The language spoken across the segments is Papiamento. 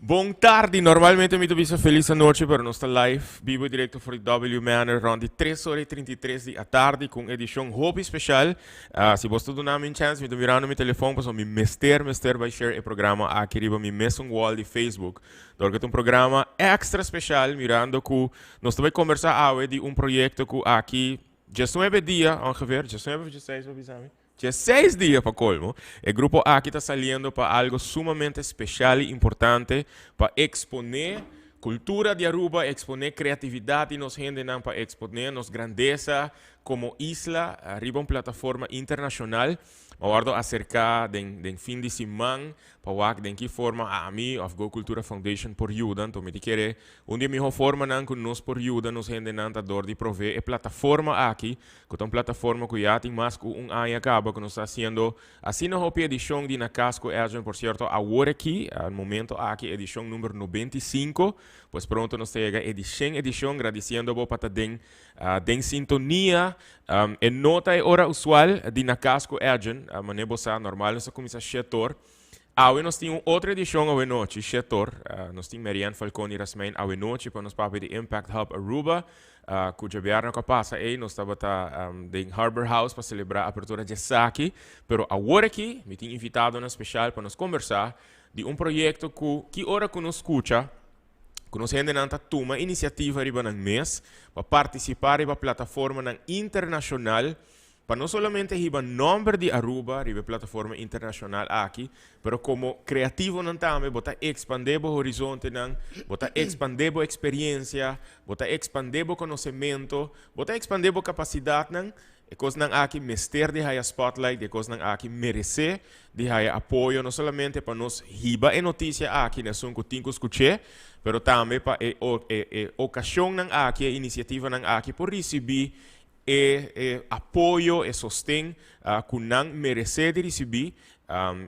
Bon tardi, normalmente mi ta bisa felis anochi, pero nos ta live, bibo y directo for di W Manor rond di 3 ora y 33 di atardi cu un edicion hopi special. Ah, si bos ta duna mi un chance, mi ta mirando mi telefon pasobra mi mester, mester bay share e programa aki riba mi mesun wall di Facebook. Dor cu ta un programa extra special mirando cu nos ta bay combersa awe di un proyecto cu aki 19 dia ongeveer, 19 of 16 bo bisa mi? Dje seis dia pa colmo, e grupo aki ta saliendo pa algo sumamente special y importante pa expone cultura di Aruba, expone creatividad di nos hendenan, pa expone nos grandeza como isla riba un plataforma internacional. A wordo acerca den fin di siman pa wak den ki forma ami of Go Cultura Foundation por yuda. Anto mi ta kere un di e miho formanan cu nos por yuda nos hendenan ta door di provee e plataforma aki, cu ta un plataforma cu ya tin mas cu un aña caba cu nos ta haciendo asina hopi edicion di Na Cas cu Edjean. Por cierto, awor aki, al momento aki, edicion number 95, pues pronto nos ta yega e di 100 edicion, gradiciendo bo pa ta den sintonia. E no ta e ora usual di Na Cas cu Edjean, mane bo sa, normal nos ta cuminsa shetor. Awe nos tin un otro edicion awe nochi, shetor. Nos tin Marianne Falconi Rasmijn awe nochi pa nos papia di Impact Hub Aruba, cu djabièrnè cu a pasa ey nos tabata den Harbor House pa celebra apertura dje esaki. Pero awor aki mi tin invitadonan special pa nos combersa di un proyecto cu ki ora cu nos scucha cu nos hendenan ta tuma iniciativa riba nan mes pa participa riba plataformanan internacional pa no solamente hiba nomber di Aruba riba e plataforma internacional aki, pero como creativonan tambe bo ta expande bo horizontenan, bo ta expande bo experiencia, bo ta expande bo conocemento, bo ta expande bo capacidadnan. E cosnan aki mester di haya spotlight, e cosnan aki merece di haya apoyo, no solamente pa nos hiba e noticia aki na esun cu tin cu scuch'e, pero tambe pa e ocasionnan aki, e iniciativanan aki por ricibi e apoyo, e sosten cu nan merece di ricibi.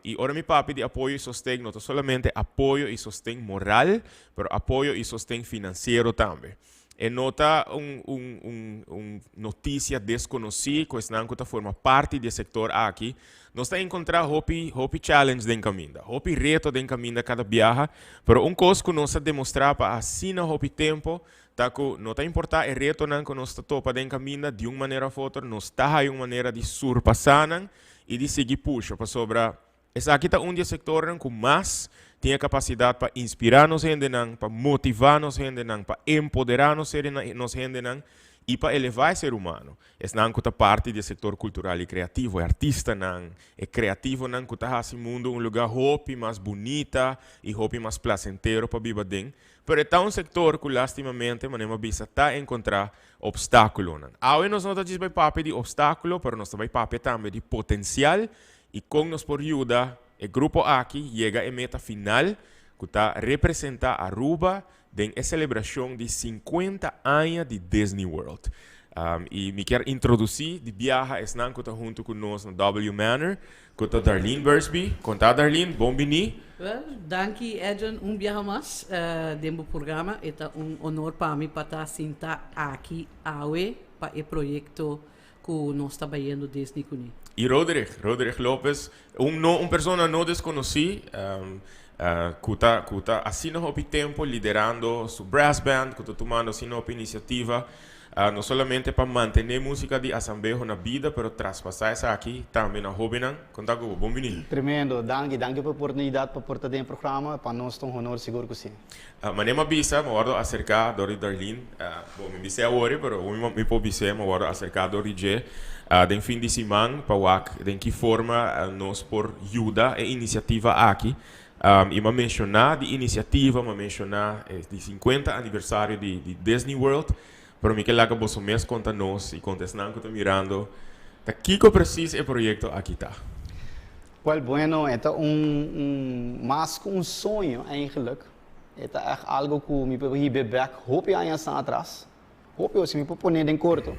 Y ora mi papia di apoyo y sosten, no ta solamente apoyo y sosten moral, pero apoyo y sosten financiero tambe. E no ta un noticia desconoci cu esnan cu ta forma parti di e sector aki. Nos ta encontra hopi, hopi challenge den caminda, hopi reto den caminda cada biaha, pero un cos cu nos a demostra pa asina hopi tempo ta ku no ta importá e retonan ku nos ta topa den kaminda, di un manera òf otro nos ta haya un manera di surpasá nan i di sigui pusha, pasobra esaki ta un di e sektornan ku mas tin e kapasidat pa inspirá nos hendenan, pa motivá nos hendenan, pa empoderá nos nos hendenan i pa elevá e ser humano. Esnan ku ta parti di e sektor kultural i kreativo, e artistanan, e kreativonan ku ta hasi mundu un lugá hopi mas bunita i hopi mas plasentero pa biba den. Pero e ta un sektor ku lastimamente, manera mi a bisa, ta enkontrá opstákulonan. Awe nos no ta djis bai papia di opstákulo, pero nos ta bai papia tambe di potensial i kon nos por yuda e grupo aki yega e meta final ku ta representá Aruba den e selebrashon di 50 aña di Disney World. I mi kier introdusí di biaha esnan ku ta huntu ku nos na W Manor, Ku ta Darlene Bursby. Kon ta Darlene? Bon bini. Wel, danki Edjean un biaha mas den bo programa. E ta un honor pa mi pa ta sinta aki awe pa e proyecto cu nos ta bayendo Disney cune. Y Roderick, Roderick Lopez, un no un persona no desconoci cu ta cu ta asina hopi tempo liderando su brass band, cu ta tumando asina hopi iniciativa. No solamente pa mantené músika di Asambeho na bida, pero traspasá esaki tambe na hóbennan. Konta ku bo. Bon biní. Tremendo. Danki. Danki pa e oportunidat pa por ta den e programa. Pa nos ta un honor, sigur ku si. Manera mi a bisa, mi a wòrdu aserká dor di Darlene. Bo, mi bis'é awor, pero hopi mi por bis'é, mi a wòrdu aserká dor di dje den fin di siman pa wak den ki forma nos por yuda e inisiativa aki. I mi a menshoná di inisiativa, mi a menshoná e di 50 aniversario di Disney World, pero mi ke laga boso mes konta nos i konta esnan ku ta mirando ta kiko presis e proyekto aki ta. Wel bueno, e ta un mas ku un soño eigenlijk. E ta ègt algo ku mi por hiba bèk hopi añasnan atras. Hopi ora, si mi por pone den korto,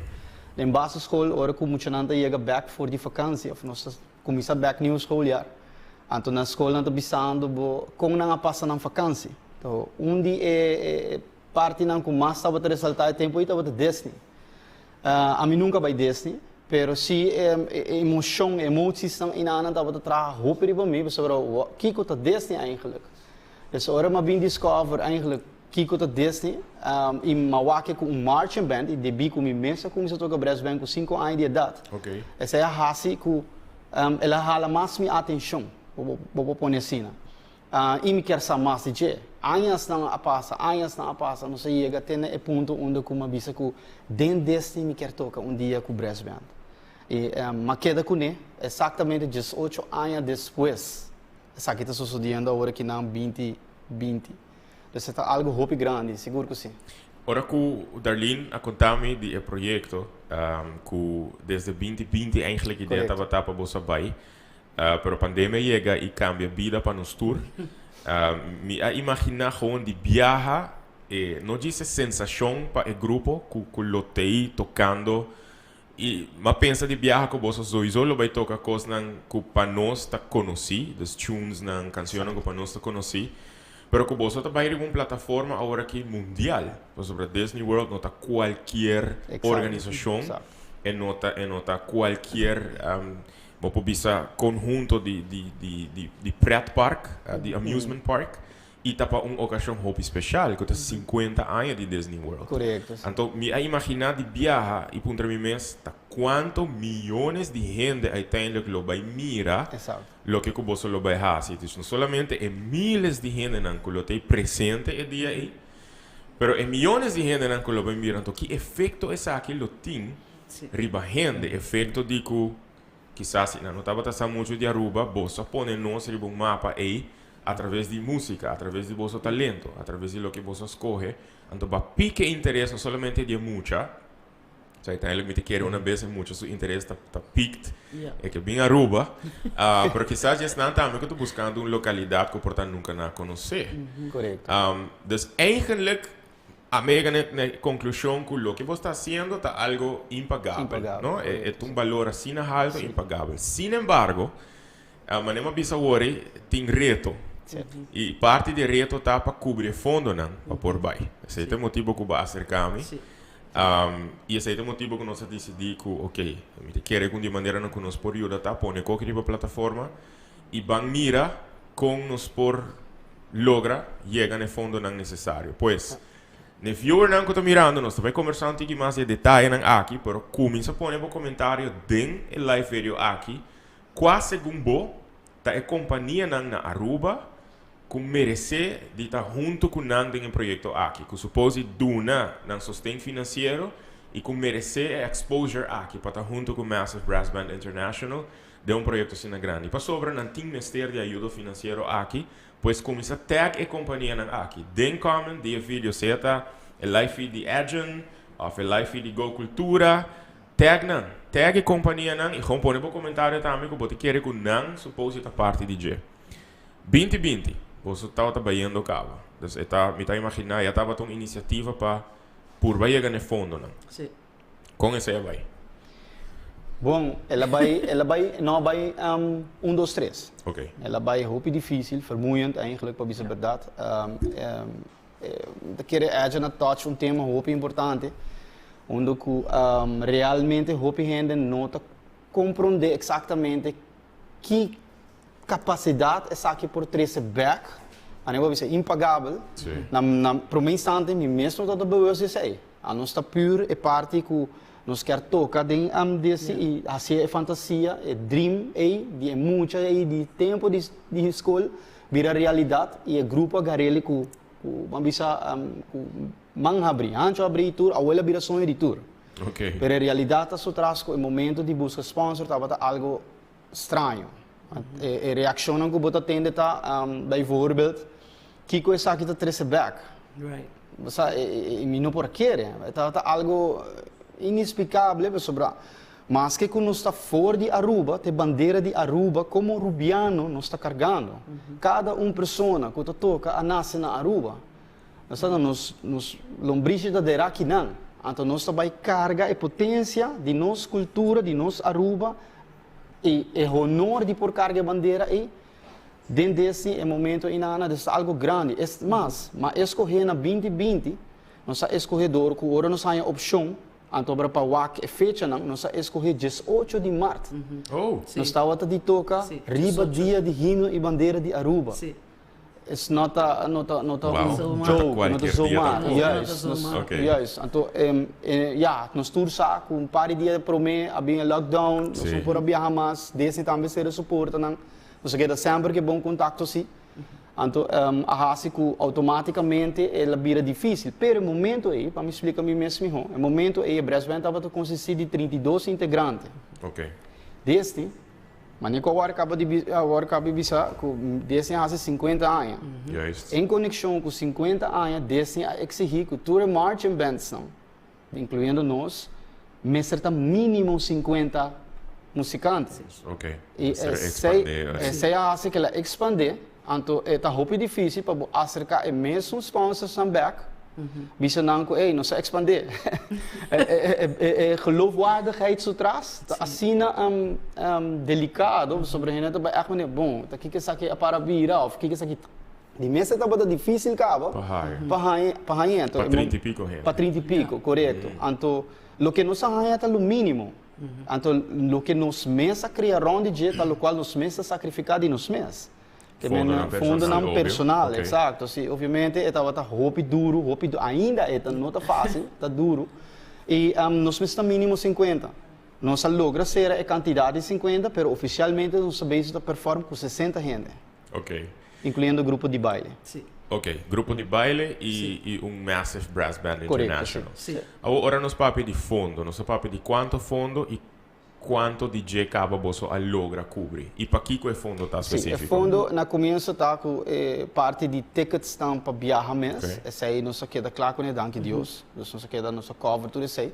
den basisschool ora ku muchanan ta yega bèk for di vakantie òf nos ta kuminsá bèk nieuw schooljaar, anto na skol nan ta bisando bo kon nan a pasa nan vakantie. To un di e partinan ku mas tabata resaltá e tempu ei tabata Disney. Ami nunka bai Disney, pero si e emoshon, e emotiesnan einan tabata traha hopi riba mi pasobra kiko ta Disney eigenlijk? Dus ora m'a bin discover eigenlijk kiko ta Disney y m'a wak cu un marching band y debi cu mi mes a cuminsa toca brass band cu 5 aña di edad. Esey a hasi cu el a hala mas mi atencion, bo por pone asina. Y mi kier sa mas di dje. Añanan a pasa, añanan a pasa, nos a yega te na e punto unda cu mi a bisa cu den Disney mi kier toca un dia cu brass band. Y m'a keda cune exactamente 18 aña despues. Esaki ta sucediendo awor aki na 2020. Dus ta algo hopi grandi, sigur cu si. Ora cu Darlene a conta mi di e proyecto, cu desde 2020 eigenlijk idea tabata pa boso bay, pero pandemia yega y cambia bida pa nos tur. Mi a imagina gewoon di biaha, no djis e sensacion pa e grupo cu lo t'ey tocando y m'a pensa di biaha cu boso sowieso lo bay toca cosnan cu pa nos ta conoci, dus tunes nan, cancionnan cu pa nos ta conoci, pero cu boso ta bay riba un plataforma awor aki mundial, pasobra Disney World no ta cualkier organisacion, e no ta cualkier, bo por bisa, conhunto di pretpark, di amusement park, y ta pa un ocasion hopi special, cu ta 50 aña di Disney World. Anto, mi a imagina di biaha y puntra mi mes, ta cuanto miyones di hende uiteindelijk lo bay mira loke cu boso lo bay hasi. Dus no solamente e miles di hendenan cu lo t'ey presente e dia ey, pero e miyones di hendenan cu lo bay mira. Anto, ki efecto esaki lo tin riba hende? Efecto di cu kisas nan no tabata sa mucho di Aruba, boso a pone nos riba un mapa ey a traves di musica, a traves di boso talento, a traves di loke boso a scoge. Anto, b'a pica interes no solamente di mucha, so uiteindelijk mi ta kere una bes mucha su interes ta piqued, e ke bin Aruba, pero kisas esnan tambe cu ta buscando un localidad cu por ta nunca nan a conoce. Dus eigenlijk a yega na conclusion cu loke bo ta haciendo ta algo impagabel, Impagabel, no? E un valor asina halto, impagabel. Sin embargo, manera m'a bisa awor, tin reto. Y parti di reto ta pa cubri fondonan pa por bay. Esey ta e motibo cu b'a acerca mi. Y esey ta e motibo cu nos a dicidi cu, ok, mi ta kere cu di manera cu nos por yuda ta pone coki riba plataforma y ban mira con nos por logra yega na fondonan necesario. Pues, ne viewernan cu ta mirando, nos ta bay conversa un tiki mas di detayenan aki, pero cuminsa pone bo comentario den e live video aki, cua segun bo ta e companianan na Aruba cu merece di ta hunto cu nan den e proyecto aki, cu suppose duna nan sosten financiero y cu merece e exposure aki pa ta hunto cu Massive Brass Band International den un proyecto asina grandi. Pasobra nan tin mester di ayuda financiero aki, pues cuminsa tag e companianan aki. Den comment di e video, sea ta e live feed di Edjean of e live feed di Go Cultura, tag nan, tag e companianan y gewoon pone bo comentario tambe cu bo ta kere cu nan suppose ta parti di dje. 2020, boso tabata bayendo caba. Dus e ta, mi ta imagina, ya tabata un iniciativa pa purba yega na fondonan. Con esey a bay? Bon, el a bay, no bay 1, 2, 3. El a bay hopi dificil, vermoeiend eigenlijk, pa bisa berdad. Kere Edjean a touch un tema hopi importante, unda cu realmente hopi hende no ta comprende exactamente ki capacidad esaki por trece back, a bo bisa impagabel. Na prome instante mi mes no ta bewust di esey. A nos ta pur e parti cu nos kier toca den desi y haci e fantasia, e dream ey, di e mucha ey, di tempo di scol, bira realidad y e grupo a gar'ele cu ban bisa, cu man habri, hancho habri tur, awor el a bira soño di tur. Pero en realidad ta su tras cu e momento di busca sponsor tabata algo straño. E reaccionnan cu bo ta tende ta, bijvoorbeeld, "Kico esaki ta trece back?" Bo mi no por kere. Ta algo inexplicable, pasobra maske cu nos ta for di Aruba, te bandera di Aruba como rubiano nos ta cargando. Cada un persona cu ta toca a nace na Aruba. Nos ta nos lombrishi ta dera akinan. Anto nos ta bay carga e potencia di nos cultura, di nos Aruba, y e honor di por carga e bandera ey, den desi e momento inana, dus algo grandi. Es mas, m'a escoge na 2020, nos a escoge door cu ora nos haya opcion, anto pa wak e fechanan, nos a escoge 18 di maart. Nos tabata di toca riba 18. Dia di himno y bandera di Aruba. It's not a, no ta, no ta un joke, no ta zomaar. Juist, nos, juist. Anto, ja, nos tur sa ku un par di dia promé a bin e lockdown, nos no por a biaha mas, Disney tambe sera su portanan. Nos a keda semper ku e bon kontakto si. Anto, a hasi ku outomátikamente el a bira difísil. Pero e momento ei, pa mi splika mi mes mihó, e momento ei e brass band tabata konsistí di 32 integrante. Disney. Mane ku awor kaba di awor kaba di bisa ku Disney a hasi 50 aña. Juist. En konekshon ku 50 aña Disney a eksigí ku tur e marching bandsnan, inkluyendo nos, mester ta mínimo 50 musikante. Ok. I Mester esei ekspandé. esei a hasi ku el a ekspandé, anto e ta hopi difísil pa bo aserká e mesun sponsorsnan bèk Bisa nan ku, ey, nos a ekspandé. E geloofwaardigheid su tras ta asina delikado, pasobra hende ta bai ègt manera, bon, ta kiko esaki a para bira òf kiko esaki ta. Di mes e tabata difísil kaba Pa haña. pa haña, pa haña. Pa trinta i piko hende. Pa trinta i piko, korekto. Anto, loke nos a haña ta lo mínimo. Anto, loke nos mes a kria rònt di dje ta lokual nos mes ta sakrifiká di nos mes. Te men Fondonan personal, fondonan obvio. personal, Ok. exacto. Sí, obviamente e tabata hopi duru, hopi du-, ainda e ta, no ta fácil, ta duru. I nos mester ta mínimo 50. Nos a logra sera e kantidat di 50, pero ofisialmente nos ta bezig ta perform ku 60 hende. Ok. Inkluyendo grupo di baile. Sí. Ok, grupo di baile i i un massive brass band Korekto, sí. international. Sí. Awor ora nos papia di fondo, nos ta papia di kuanto fondo i Cuanto di dje caba boso a logra cubri y pakico e fondo ta Sí, e specifico? fondo na comienso ta cu e parti di tickets nan pa biaha mes, esey nos a keda cla cune, danki Dios, dus nos a keda, nos a cover tur esey,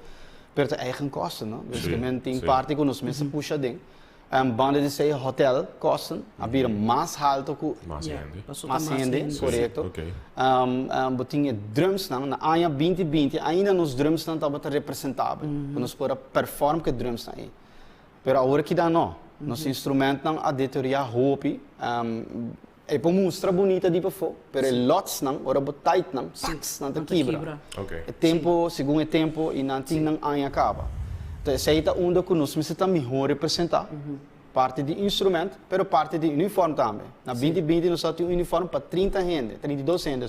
pero ta eigen kosten, no? Dus men tin parti cu nos mes a pusha aden. Banda di esey hotel kosten a bira mas halto cu Mas hende. Mas hende, corecto. Bo tin e drumsnan, na aña binti binti ainda nos drumsnan tabata representabel, cu nos por a perform cu e drumsnan ei. Pero awor kida no, nos instrumentnan a deteriora hopi, e por mustra bunita di pafó, pero e lotsnan, ora bo tight nan, paks, nan ta kibra. E tempo, segun e tempo, y nan tin nan aña caba. Entonces esey ta unda cu nos mester ta miho representa. Parti di instrument, pero parti di uniform tambe. Na binti binti nos a tin un uniform pa 30 hende, 32 hende,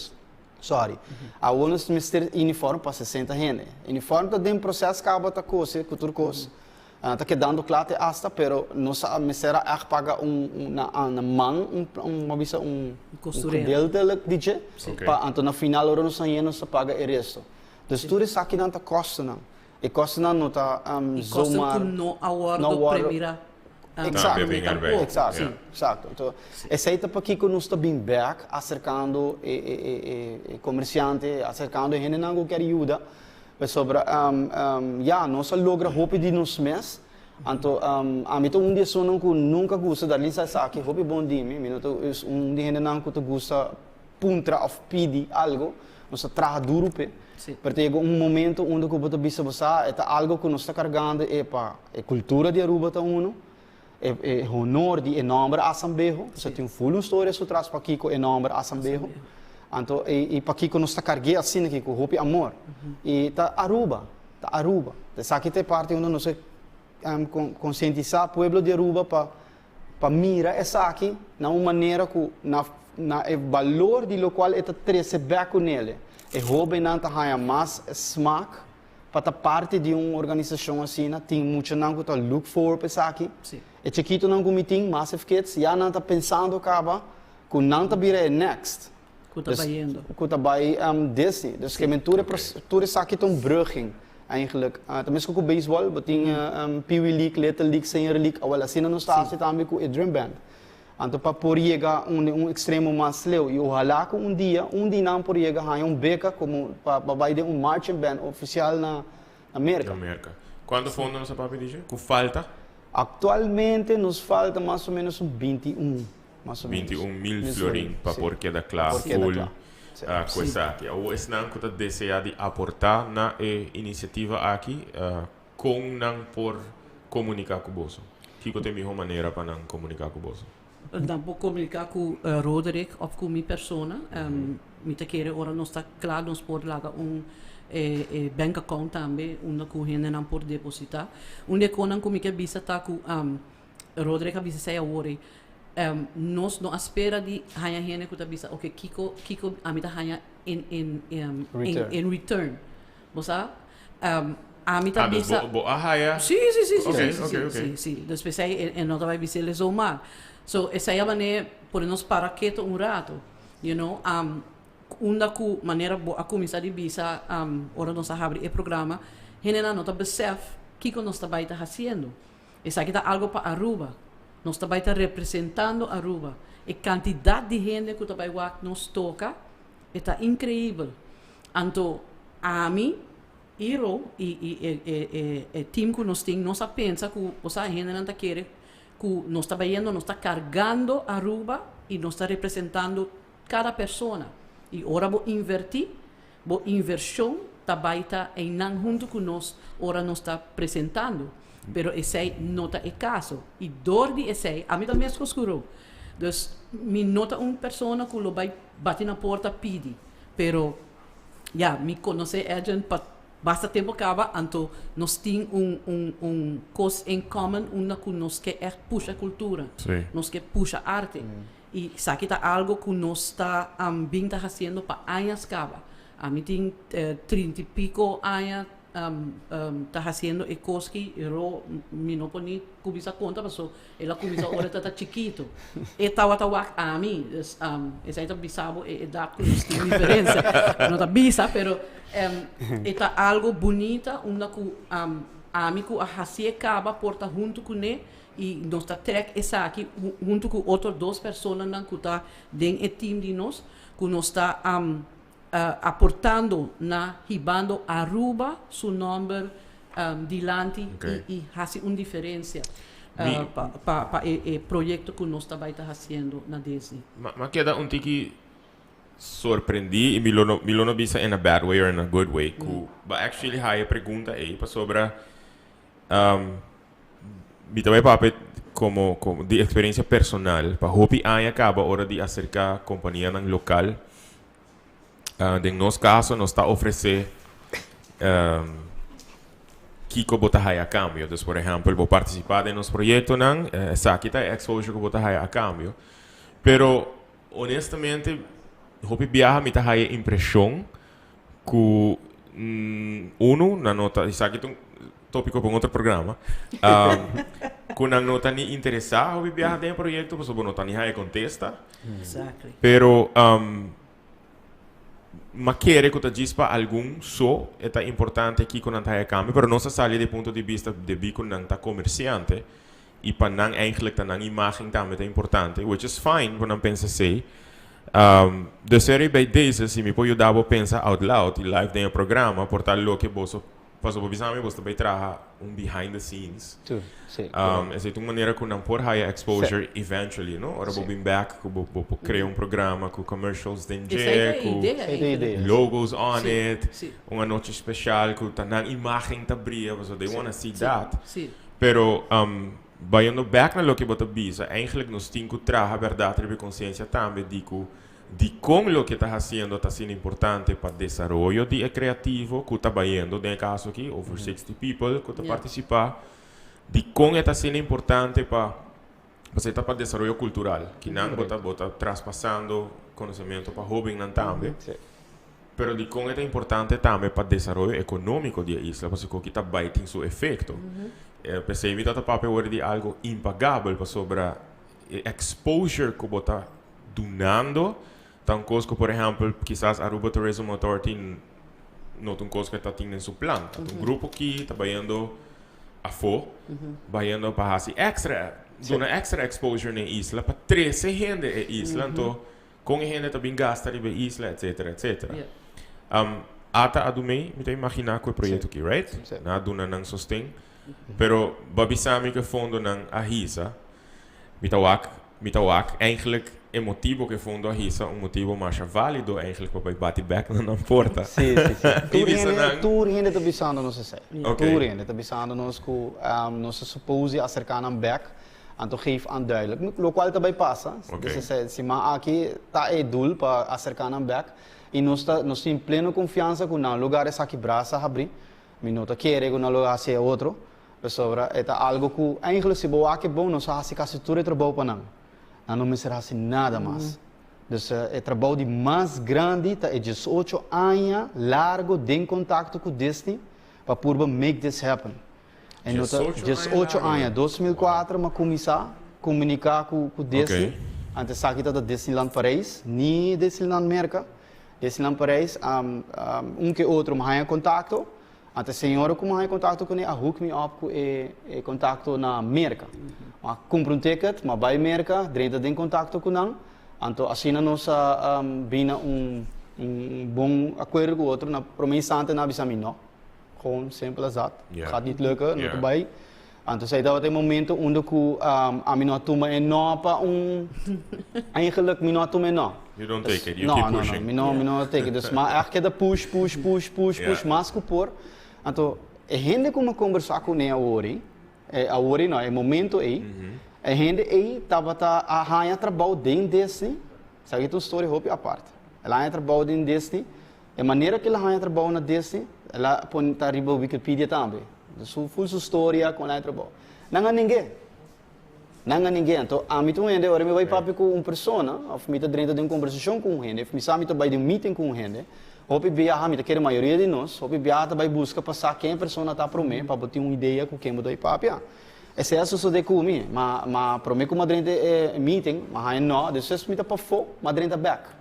sorry. Awor nos mester uniform pa 60 hende. Uniform ta den proces caba ta cose cu tur cos. Ta kedando cla te hasta, pero nos a mester a echt paga un na na man un un bo bisa un gedeeltelijk di dje, pa anto na final ora nos a yena nos ta paga e resto. Dus tur esakinan ta kostonan. E kostonan no ta E kosten zomaar ku no a no wòrdu wòrdu premirá Exacto, Tambe bin erbij. exacto, Ja. exacto. Anto, esei ta pakiko nos ta bin bèk aserkando e e e e e komersiante, aserkando e hendenan ku kier yuda, pasobra ya, nos a logra hopi di nos mes, anto ami ta un di esunnan ku nunka gusta, Darlene sa esaki hopi bon di mi, mi no ta un di hendenan ku ta gusta puntra òf pidi algu, nos ta traha duru p'e. Sí. Pero ta yega un momento unda ku bo ta bisa bo sa e ta algo ku nos ta kargando e pa e kultura di Aruba ta uno, e e honor di e nòmber Asambeho, pasobra tin un ful un storia su tras pakiko e nòmber Asambeho. Anto e i pakiko nos ta karg'é asina aki ku hopi amor. I ta Aruba, ta Aruba. Esaki ta e parti unda nos a konsientisá pueblo di Aruba pa pa mira esaki na un manera ku na na e balor di lokual e ta trese bèk ku nele. E hóbennan ta haña mas smak pa ta parti di un organisashon asina. Tin muchanan ku ta look forward pa esaki. E chikitonan ku mi tin, Massive Kids, ya nan ta pensando kaba ku nan ta bira e next. Ku ta bayendo. Ku ta bai Disney. Dus ke men tur e tur esaki ta un brugging eigenlijk. Ta mesco ku baseball, bo tin Pee Wee League, Little League, Senior League, awel asina nos ta hasi tambe ku e drum band. Anto pa por yega un un extremo mas leu i ohalá ku un dia un di nan por yega haña un beka komo pa pa bai den un marching band ofisial na na Merka. Na Merka. Kuantu fondo nos a papia di dje? Ku falta? Aktualmente nos falta mas o menos un 21. Mas o menos. 21 mil florin pa por keda kla full ku esaki. Awor esnan ku ta desea di aportá na e inisiativa aki, kon nan por komuniká ku boso? Kiko ta e mihó manera pa nan komuniká ku boso? Nan por komuniká ku Roderick òf ku mi persona. Mi ta kere ora nos ta kla nos por laga un bank account tambe unda ku hendenan por depositá. Un di e konan ku mi ke bisa ta ku Roderick a bisa esei awor ei. Nos no a spera di haya hende ku ta bisa, "Ok, kiko ami ta haya in Return. in return?" Bo sa? Ami ta Ah, dus bisa bo a haya. Si. Si, si. Dus p'esei e no ta bai bis'é zomaar. So, esei a manera por nos para keto un rato. Unda ku manera bo a kuminsá di bisa ora nos a habri e programa, hendenan no ta besef kiko nos ta bai ta hasiendo. Esaki ta algo pa Aruba. Nos ta bai ta representando Aruba. E kantidat di hende ku ta bai wak nos toka, ta inkreibel. Anto, ami, Iro i e team ku nos tin, nos a pensa ku, osea, hendenan ta kere ku nos ta bayendo, nos ta kargando Aruba i nos ta representando kada persona. I ora bo invertí, bo invershon ta bai ta einan huntu ku nos ora nos ta presentando. Pero esei no ta e kaso. I dor di esei, ami tambe skuro. Dus mi no ta un persona ku lo bai bati na porta pidi. Pero ja, mi konosé Edjean pa basta tempu kaba, anto nos tin un kos in common, unda ku nos ke echt pusha kultura. Nos ke pusha arte. I esaki ta algo ku nos ta bin ta hasiendo pa aña kaba. Ami tin 30 i piko aña ta hasiendo e kos ki ro mi no por ni kuminsá konta, paso el a kuminsá ora ta chikitu. E tabata wak ami, dus esei ta bisa bo e edat ku nos tin diferensia. No ta bisa, pero e ta algo bunita unda ku ami ku a hasié kaba por ta huntu kuné i nos ta trek esaki huntu ku otro dos personanan ku ta den e team di nos, ku nos ta aportando na hibando Aruba su nòmber dilanti i hasi un diferensia pa e proyekto ku nos ta bai ta hasiendo na Disney. Ma keda un tiki sorprendí i mi lo no bisa in a bad way or in a good way ku b'a actually haya pregunta ei pasobra mi tambe papia komo di eksperensia personal pa hopi aña kaba ora di aserká kompanianan lokal. Den nos kaso nos ta ofresé kiko bo ta haya a kambio. Dus, por ehèmpel, bo partisipá den nos proyektonan, esaki ta e exposure ku bo ta haya a kambio. Pero honestamente, hopi biaha mi ta haya impreshon ku uno, nan no ta, esaki ta un tópiko pa un otro programa, ku nan no ta ni interesá hopi biaha den e proyekto, pasobra bo no ta ni haya kontesta. Pero m'a kere ku ta djis pa algun so e ta importante kiko nan ta haya kambio, pero nos a sali di punto di bista debí ku nan ta komersiante i pa nan eigenlijk ta nan imagen tambe ta importante, which is fine pa nan pensa esei. Dus eri bij deze, si mi por yuda bo pensa out loud i live den e programa, por ta loke boso, pasobra bo bisa mi boso ta bai traha un behind the scenes. Esei ta un manera ku nan por haya exposure eventually, no? Ora bo bin back ku bo por krea un programa ku commercials den Esei dje, ta e ku idea Esei ta e eigenlijk. idea. Logos on it, un anochi special ku ta nan imagen ta bria, pasobra they wanna see that. Pero bayendo back na loke bo ta bisa, eigenlijk nos tin ku traha bèrdat riba e konsiensia tambe di ku di kon loke ta hasiendo ta asina importante pa desaroyo di e kreativo ku ta bayendo den e kaso aki, over 60 people ku ta partisipá, di kon e ta asina importante pa pasobra e ta pa desaroyo kultural, kinan bo ta traspasando konosementu pa hóbennan tambe. Pero di kon e ta importante tambe pa desaroyo ekonómiko di e isla, pasobra ku ta bai tin su efekto. P'esei mi ta papia awor di algo impagabel, pasobra e exposure ku bo ta dunando ta un kos ku, por ehèmpel, kisas Aruba Tourism Authority no ta un kos ku ta tin den su plan. Ta un grupo ku ta bayendo afó, bayendo pa hasi extra, duna extra exposure na e isla pa trese hende e isla, anto kon e hende ta bin gasta riba e isla, etcétera, etcétera. ATA a dun'é, mi ta imaginá ku e proyekto aki, right? Si. Nan a duna nan sosten. Pero b'a bisa mi ku e fondonan a hisa. Mi ta wak eigenlijk e motibo ku e fondo a hisa un motibo masha válido eigenlijk pa bai bati back na nan porta. Si. I bisa nan Tur hende ta bisando nos esei. Tur hende ta bisando nos ku nos suppose aserká nan back. Anto geef aan duidelijk. Lokual tambe pasa. Dus siman aki ta e doel pa aserká nan back. I nos tin pleno konfiansa ku nan lo esaki brasa habri. Mi no ta kere ku nan lo hasi otro. Pasobra e ta algo ku eigenlijk si bo wak bon nos a hasi kasi tur e trabou pa nan. Nan no mester hasi nada mas. Dus e trabou di mas grandi ta e 18 aña largo den contacto cu Disney pa purba make this happen. E no ta 18 aña, 2004 m'a cuminsa comunica cu Disney. Antes esaki ta Disneyland Parijs, ni Disneyland Merca. Disneyland Parijs, un ke otro m'a haña contacto. Antes señora cu m'a haña contacto cune a hook me up cu e contacto na Merca. M'a cumpra un ticket, m'a bay Merca, drenta den contacto cu nan. Anto asina nos a bina un bon acuerdo cu otro. Na prome instante nan a bisa mi no. Gewoon simpel as dat. Gaat niet lukken, no ta bay. Anto esey tabata e momento unda cu ami no a tuma e no pa un, eigenlijk mi no a tuma e no. You don't take it, you keep pushing. No, no, no, mi no take it. Dus m'a echt keda push, push, push, push, push, mas cu por. Anto e hende cu m'a combersa cune awor ey, awor ey no, e momento ey, e hende ey tabata a haña trabou den Disney, esaki ta un story hopi apart. El a haña trabou den Disney. E manera ku el a haña trabou na Disney, el a pone ta riba Wikipedia tambe. Su full su storia kon el a haña trabou. Nan a ning'é. Nan a ning'é. Anto ami ta un hende, ora mi bai papia ku un persona òf mi ta drenta den un kombersashon ku un hende, òf mi sa mi ta bai den un meeting ku un hende, hopi biaha, mi ta kere mayoria di nos, hopi biaha ta bai buska pa sa ken e persona ta promé pa bo tin un idea ku ken bo ta bai papia. Esei a sosodé ku mi. Ma ma promé ku mi a drenta e meeting, mi a haña nò, despues mi ta pafó, mi a drenta bèk.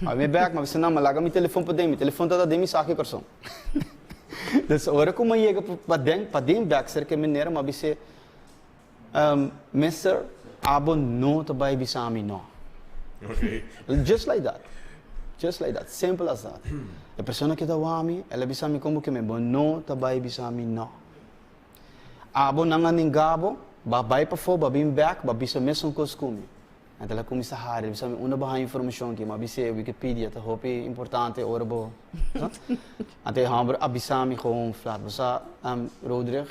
A mi bek, ma bisa nan, ma laga mi telefon paden, mi telefon ta den mi saki karson. Dus ora ku mi a yega paden, paden bek serka e meneer, mi a bis'é, Mister, abo no ta bai bisa mi no. Okay. Just like that. Just like that. Simple as that. E persona keda wak mi, el a bisa mi komo ke mi, bo no ta bai bisa mi no. Abo nan a ninga bo, bo a bai pafó, bo a bin bek, bo a bisa mesun kos ku mi. Anto el a kuminsá hari, el bisa mi, Unda bo haña informashon aki? Mi a bis'é, Wikipedia ta hopi importante ora bo. Anto e hòmber a bisa mi gewoon flat, Bo sa, Roderick,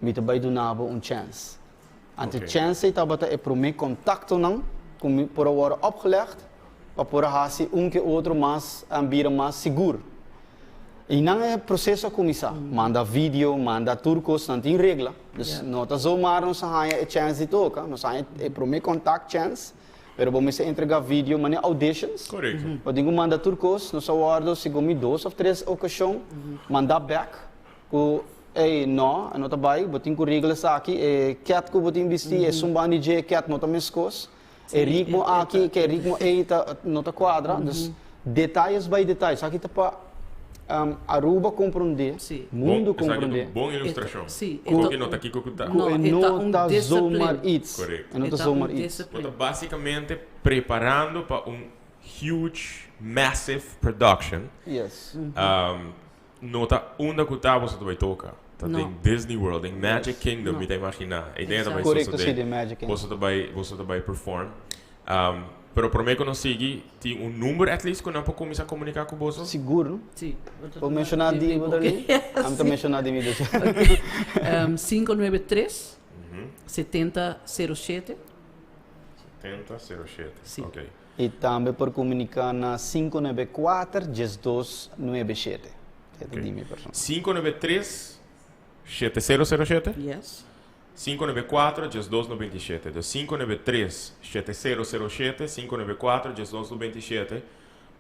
mi ta bai duna bo un chèns. Anto e chèns ei tabata e promé kontaktonan ku mi por a wòrdu opgelegd pa por a hasi un ke otro mas bira mas sigur. I nan e proseso a kuminsá. Manda video, manda tur kos, nan tin regla. Dus no ta zomaar nos a haña e chèns di toka, nos a haña e promé kontakt chèns, pero bo mester entregá video manera auditions. Korekto. Bo tin ku manda tur kos, nos a wòrdu segun mi dos òf tres okashon mandá bèk ku ey no, e no ta bai, bo tin ku regla esaki, e kèt ku bo tin bistí, esun banda di dje e kèt no ta meskos. E ritmo aki ku e ritmo ei ta no ta kuadra. Dus detayes bai detayes. Esaki ta pa Aruba komprondé, mundu komprondé. Esaki ta un bon ilustrashon. Ku e no ta kiko ku ta. Ku e no ta zomaar iets. Korekto. E no ta zomaar iets. Bo ta basikamente preparando pa un huge, massive production. Yes. No ta unda ku ta boso ta bai toka. Ta den Disney World, den Magic Kingdom, mi ta imaginá. E idea ta bai Korekto, si, den Magic Kingdom. Boso ta bai, boso ta bai perform. Pero promé ku nos sigui, tin un number at least ku nan por kuminsá komuniká ku boso? Sigur, no? Si. Bo menshoná di bo tambe? Ami ta menshoná di mi dus. 593 70 07. 70 07. Si. Ok. I tambe por komuniká na 594 12 97. E ta di mi persona. 593 7007? Yes. 594 1297. Dus 593 7007, 594 1297.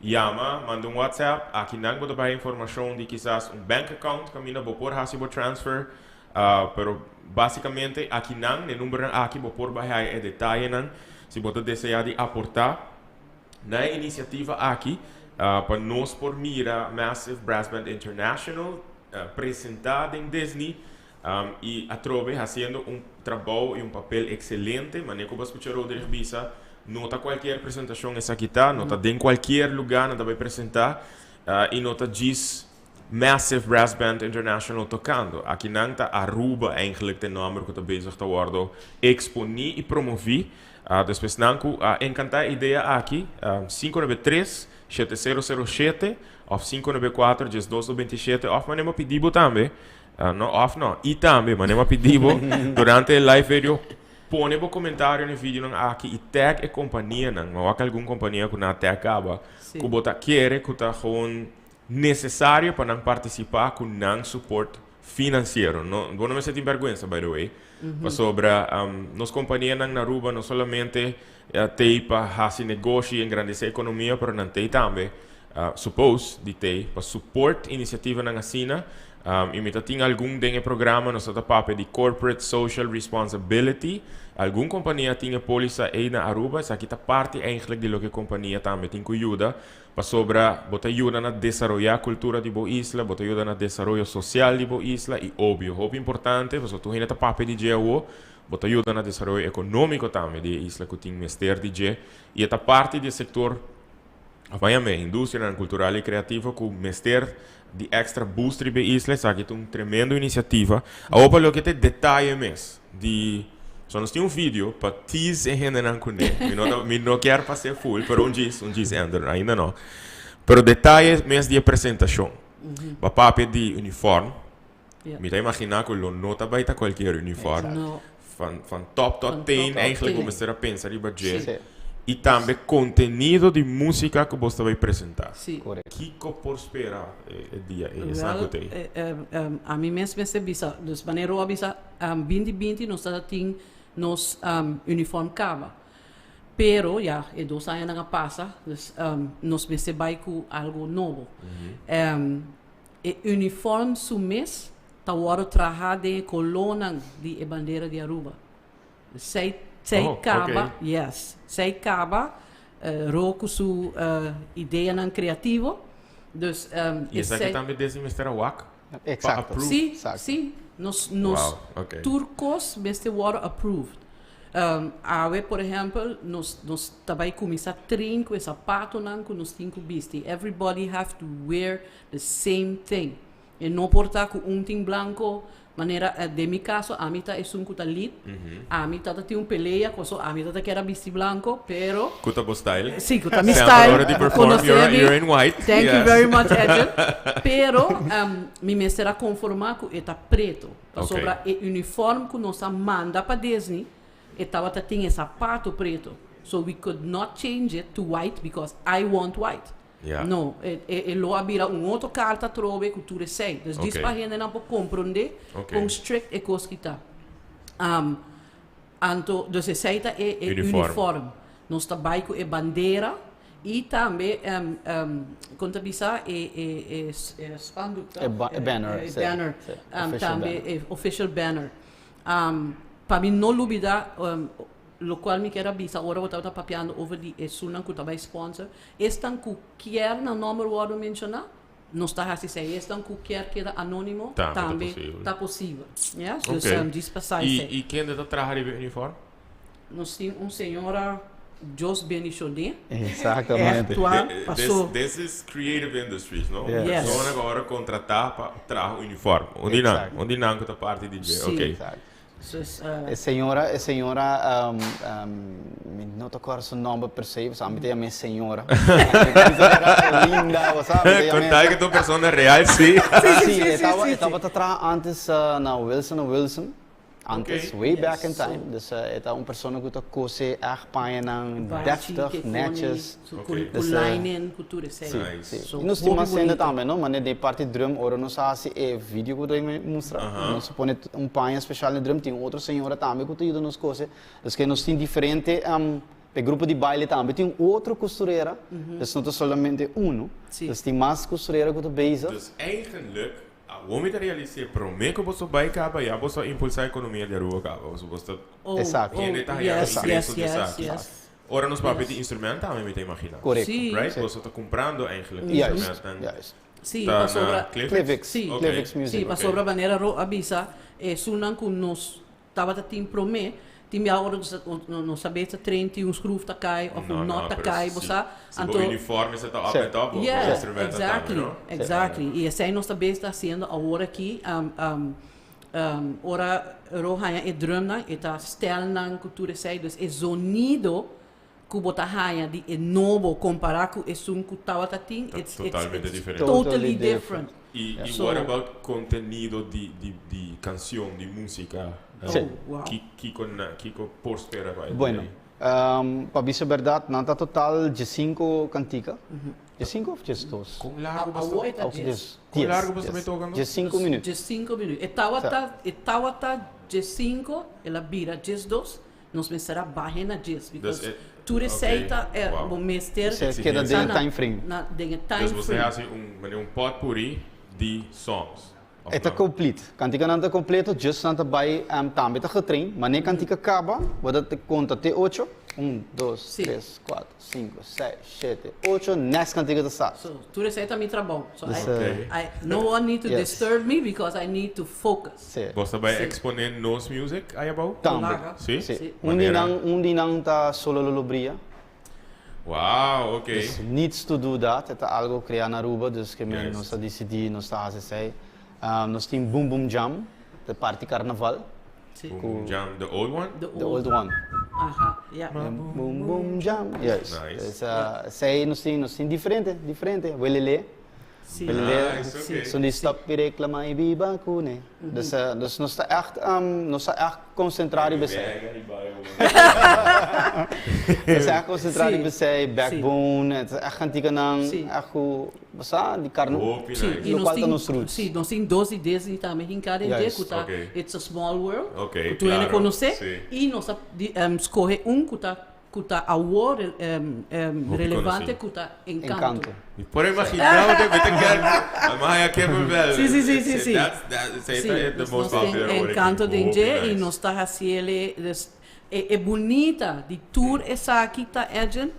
Yama, manda un WhatsApp. Aki nan bo ta baha informashon di kisas un bank account kaminda bo por hasi bo transfer. Pero basicamente aki nan, e numbernan aki bo por bai haya e detayenan si bo ta desea di aporta na e iniciativa aki pa nos por mira Massive Brass Band International presenta den Disney y atrobe haciendo un trabou y un papel excelente. Manera cu bo a scucha Roderick bisa, no ta cualkier presentacion esaki ta, no ta den cualkier lugar nan ta bai presenta y no ta djis Massive Brass Band International tocando. Aki nan ta Aruba eigenlijk ta e nomber cu ta bezig ta wordo exponi y promovi. Despues nan cu a encanta e idea aki, 593 7007 of 594 1297 of manera bo pidi bo tambe, no of no, y tambe manera bo pidi bo durante e live video pone bo comentario na e videonan aki y tag e companianan. Mi a wak algun compania cu nan a tag caba cu bo ta kere cu ta gewoon necesario pa nan participa cu nan support. Financiero. No, bo no mester tin berguensa, by the way. Pasobra nos companianan na Aruba no solamente t'ey pa haci negoshi y engrandece economia, pero nan t'ey tambe, suppose di t'ey, pa support iniciativanan asina. Y mi ta tin algun den e programa, nos ta ta papia di corporate social responsibility. Algun compania tin e polisa ey na Aruba. Esaki ta parti eigenlijk di loke compania tambe tin cu yuda. Pasobra bo ta yuda na desaroyá kultura di bo isla, bo ta yuda na desaroyo sosial di bo isla i obvio, hopi importante, pasobra tur hende ta papia di dje awo, bo ta yuda na desaroyo ekonómiko tambe di e isla ku tin mester di dje i e ta parti di e sektor, òf baña me, industrianan kultural i kreativo ku mester di èkstra boost riba e isla. Esaki ta un tremendo inisiativa. Awo pa loke ta e detaye mes di So nos tin un video pa tease e hendenan kuné. Mi no ta, mi no kier pas'é full, pero un djis, un djis ender, ainda no. Pero detaye mes di e presentashon. Bo a papia di uniform. Mi ta imaginá ku lo no ta bai ta kualkier uniform. No. Van, van top tot Van top teen tot eigenlijk bo teen. mester a pensa riba dje. Sí. I tambe kontenido di músika ku bo ta bai presentá. Sí. Korekto. Kiko por spera e dia ei, esnan ku Wel, ta ei? ami mes mester bisa, dus manera Ro a bisa, 20 binti nos ta tin nos uniform caba. Pero ya e dos añanan a pasa, dus nos mester bai cu algo nobo. E uniform su mes ta wordo traha den e colornan di e bandera di Aruba. Zij, zij Oh, caba, okay. yes, zij caba Ro cu su ideanan creativo. Dus Y esaki esey. tambe desde mester a wak? Pa Exacto. approve? Sí, Exacto. sí. Nos, nos Wow, okay. tur cos mester wordo approved. Awe, por ehempel, nos, nos ta bay cuminsa train cu e zapatonan cu nos tin cu bisti. Everybody have to wear the same thing. E no por ta cu un tin blanco, manera den mi caso ami ta esun cu ta lead, ami ta ta tin un pelea cu so ami ta ta kier a bisti blanco, pero. Cu ta bo style. Si, cu ta mi Semper style. ora di perform, Conoce you're, mi. you're in white. Thank you Yes. very much, Edjean. Pero mi mester a conforma cu e ta preto, pasobra e uniform cu nos a manda pa Disney, e tabata tin e zapato preto. So we could not change it to white because I want white. Ja. No, e, e, e lo a bira un otro carta atrobe cu tur esey. Dus dis Oké. pa hendenan por comprende Oké. con strict e cos ki ta. Um, anto, dus esey ta e, e Uniform. uniform. Nos ta bay cu e bandera y tambe, um, um, con ta bisa, e, e, e, s- e spandoek ta? E ba- e banner, E, sí, banner. sí, Um, official tambe banner. e official banner. Um, pa mi no lubida, um, Locual mi kier a bisa ora bo tabata papiando over di esunnan cu ta bay sponsor, esnan cu kier nan nomber wordo menciona, nos ta haci esey. Esnan cu kier keda anonimo, Tambe ta tambe posibel. ta posibel. Yes? Dus Ok. djis pasa Y, esey. y kende ta traha riba e uniform? Nos tin un señora, Dios bendicion'é. Exactamente. Echt waar, paso. This is creative industries, no? Yes. Yes. Persona cu ora contrata pa traha uniform. Un di nan, Exacto. un di nan cu ta parti di dje. Sí. Ok. Exacto. Sus, E señora, e señora, mi no ta acorda su nomber per se, pasobra mi ta yama e señora. Era linda, bo sa, mi ta yama Con tal que ta un persona real, sí. Sí, e taba, e tabata traha antes na Wilson and Wilson, antes, way back in time. Dus e ta un persona cu ta cose echt pañanan deftig, netjes. Ku linen, ku tur esei. Sí, sí. I nos tin mas hende tambe, no? Manera den parti drum, ora nos a hasi e video ku ta mustra, nos a pone un paña speshal den drum, tin un otro señora tambe ku ta yuda nos kose. Dus ke nos tin diferente, e grupo di baile tambe tin un otro kusturera, dus no ta solamente uno. Dus tin mas kusturera ku ta bezig. Dus eigenlijk, awor mi ta realis'é, promé ku boso bai kaba ya boso a impulsá ekonomia di Aruba kaba. Boso ta Exacto. hende ta haya ingreso di esaki. Ora nos papia di instrument tambe mi ta imagina. Correcto. Sí. Right? Sí. Boso ta cumprando eigenlijk Juist, instrumenten. juist. Sí, Ta na pasobra Cliffix? Cliffix, Sí. Ok. Cliffix Music. Sí, pasobra manera Ro a bisa, esunnan cu nos tabata tin prome, tin bia ora nos nos a bes ta train tin un schroef ta cay of No, un no, nut ta pero cay, bo si, sa. si bo Anto, uniforme se ta up Sí. and top, bo Yeah, instrumenten tambe, exactly, no? exactly. Y esey nos ta bes ta haciendo awor aki, Ora Ro haña e drumnan, e ta stelnan ku tur esei. Dus e zonido ku bo ta haña di e nobo kompará ku esun ku tabata tin, Ta it's, it's, totalmente it's diferente. totally Totally different. different. I, i So- what about kontenido di, di, di kanshon, di músika? Oh, wow. Ki, kiko na, kiko por spera pa e Bueno, dia ei? Pa bisa berdad, nan ta total diescinco cantica. Diescinco of diesdos? Con largo basta? Awor e ta dies. Con largo basta bay toca anto? Diescinco minuut. Diescinco minuut. E tawata, e tawata diescinco, el a bira diesdos, nos mester a bahe na dies, because tur esey ta, bo mester Esey keda den e time frame. Na, den e time Dus frame. bo hasi un, manera un potpourri di songs. E ta complete. Canticanan ta completo, just nan ta bay tambe ta getrain. Mane cantica caba, bo ta conta te ocho. Un, dos, tres, cuatro, cinco, seis, shete, ocho. Next cantica ta start. So, tur esey ta mi trabou. So, I, I, no one need to disturb me because I need to focus. Si. Bo ta bay expone nos music ay abou? Tambe. Si? Si. Un di nan, un di nan ta Solo Lo Lo Bria. Wow, ok. Dus needs to do that, e ta algo crea na Aruba, dus ke men nos a dicidi nos ta haci esey. Nos tin Boom Boom Jam, ta parti carnaval. Si. Boom Boom Jam, the old one? The old one. Aha, ja. Boom Boom Jam, juist. Nice. Dus esey nos tin, nos tin diferente, diferente. Welele. Si. Nice, ok. Son di stop y reclama y biba cune. Dus, dus nos ta echt, nos ta echt concentra riba esey. Nos ta echt concentra riba esey, backbone, het is echt canticanan, echt cu, bo sa, di carne, Hopi Si, nice. y nos locual ta tin, nos roots. si, nos tin dos di Disney tambe hinca den dje, Juist. cu ta It's a Small World, Ok, cu tur hende claro, conoce, si. y nos a di, scoge un cu ta Cu ta awor relevante cu ta Encanto. Encanto. Mi por imagina bo te mete ker Maya Kippenvel. Si, si, si, si, si. That's, that, Si, the dus most nos tin popular awor aki. Encanto den Hopi dje y nice. nos ta haciele, dus e e bunita di tur esaki ta Edjean,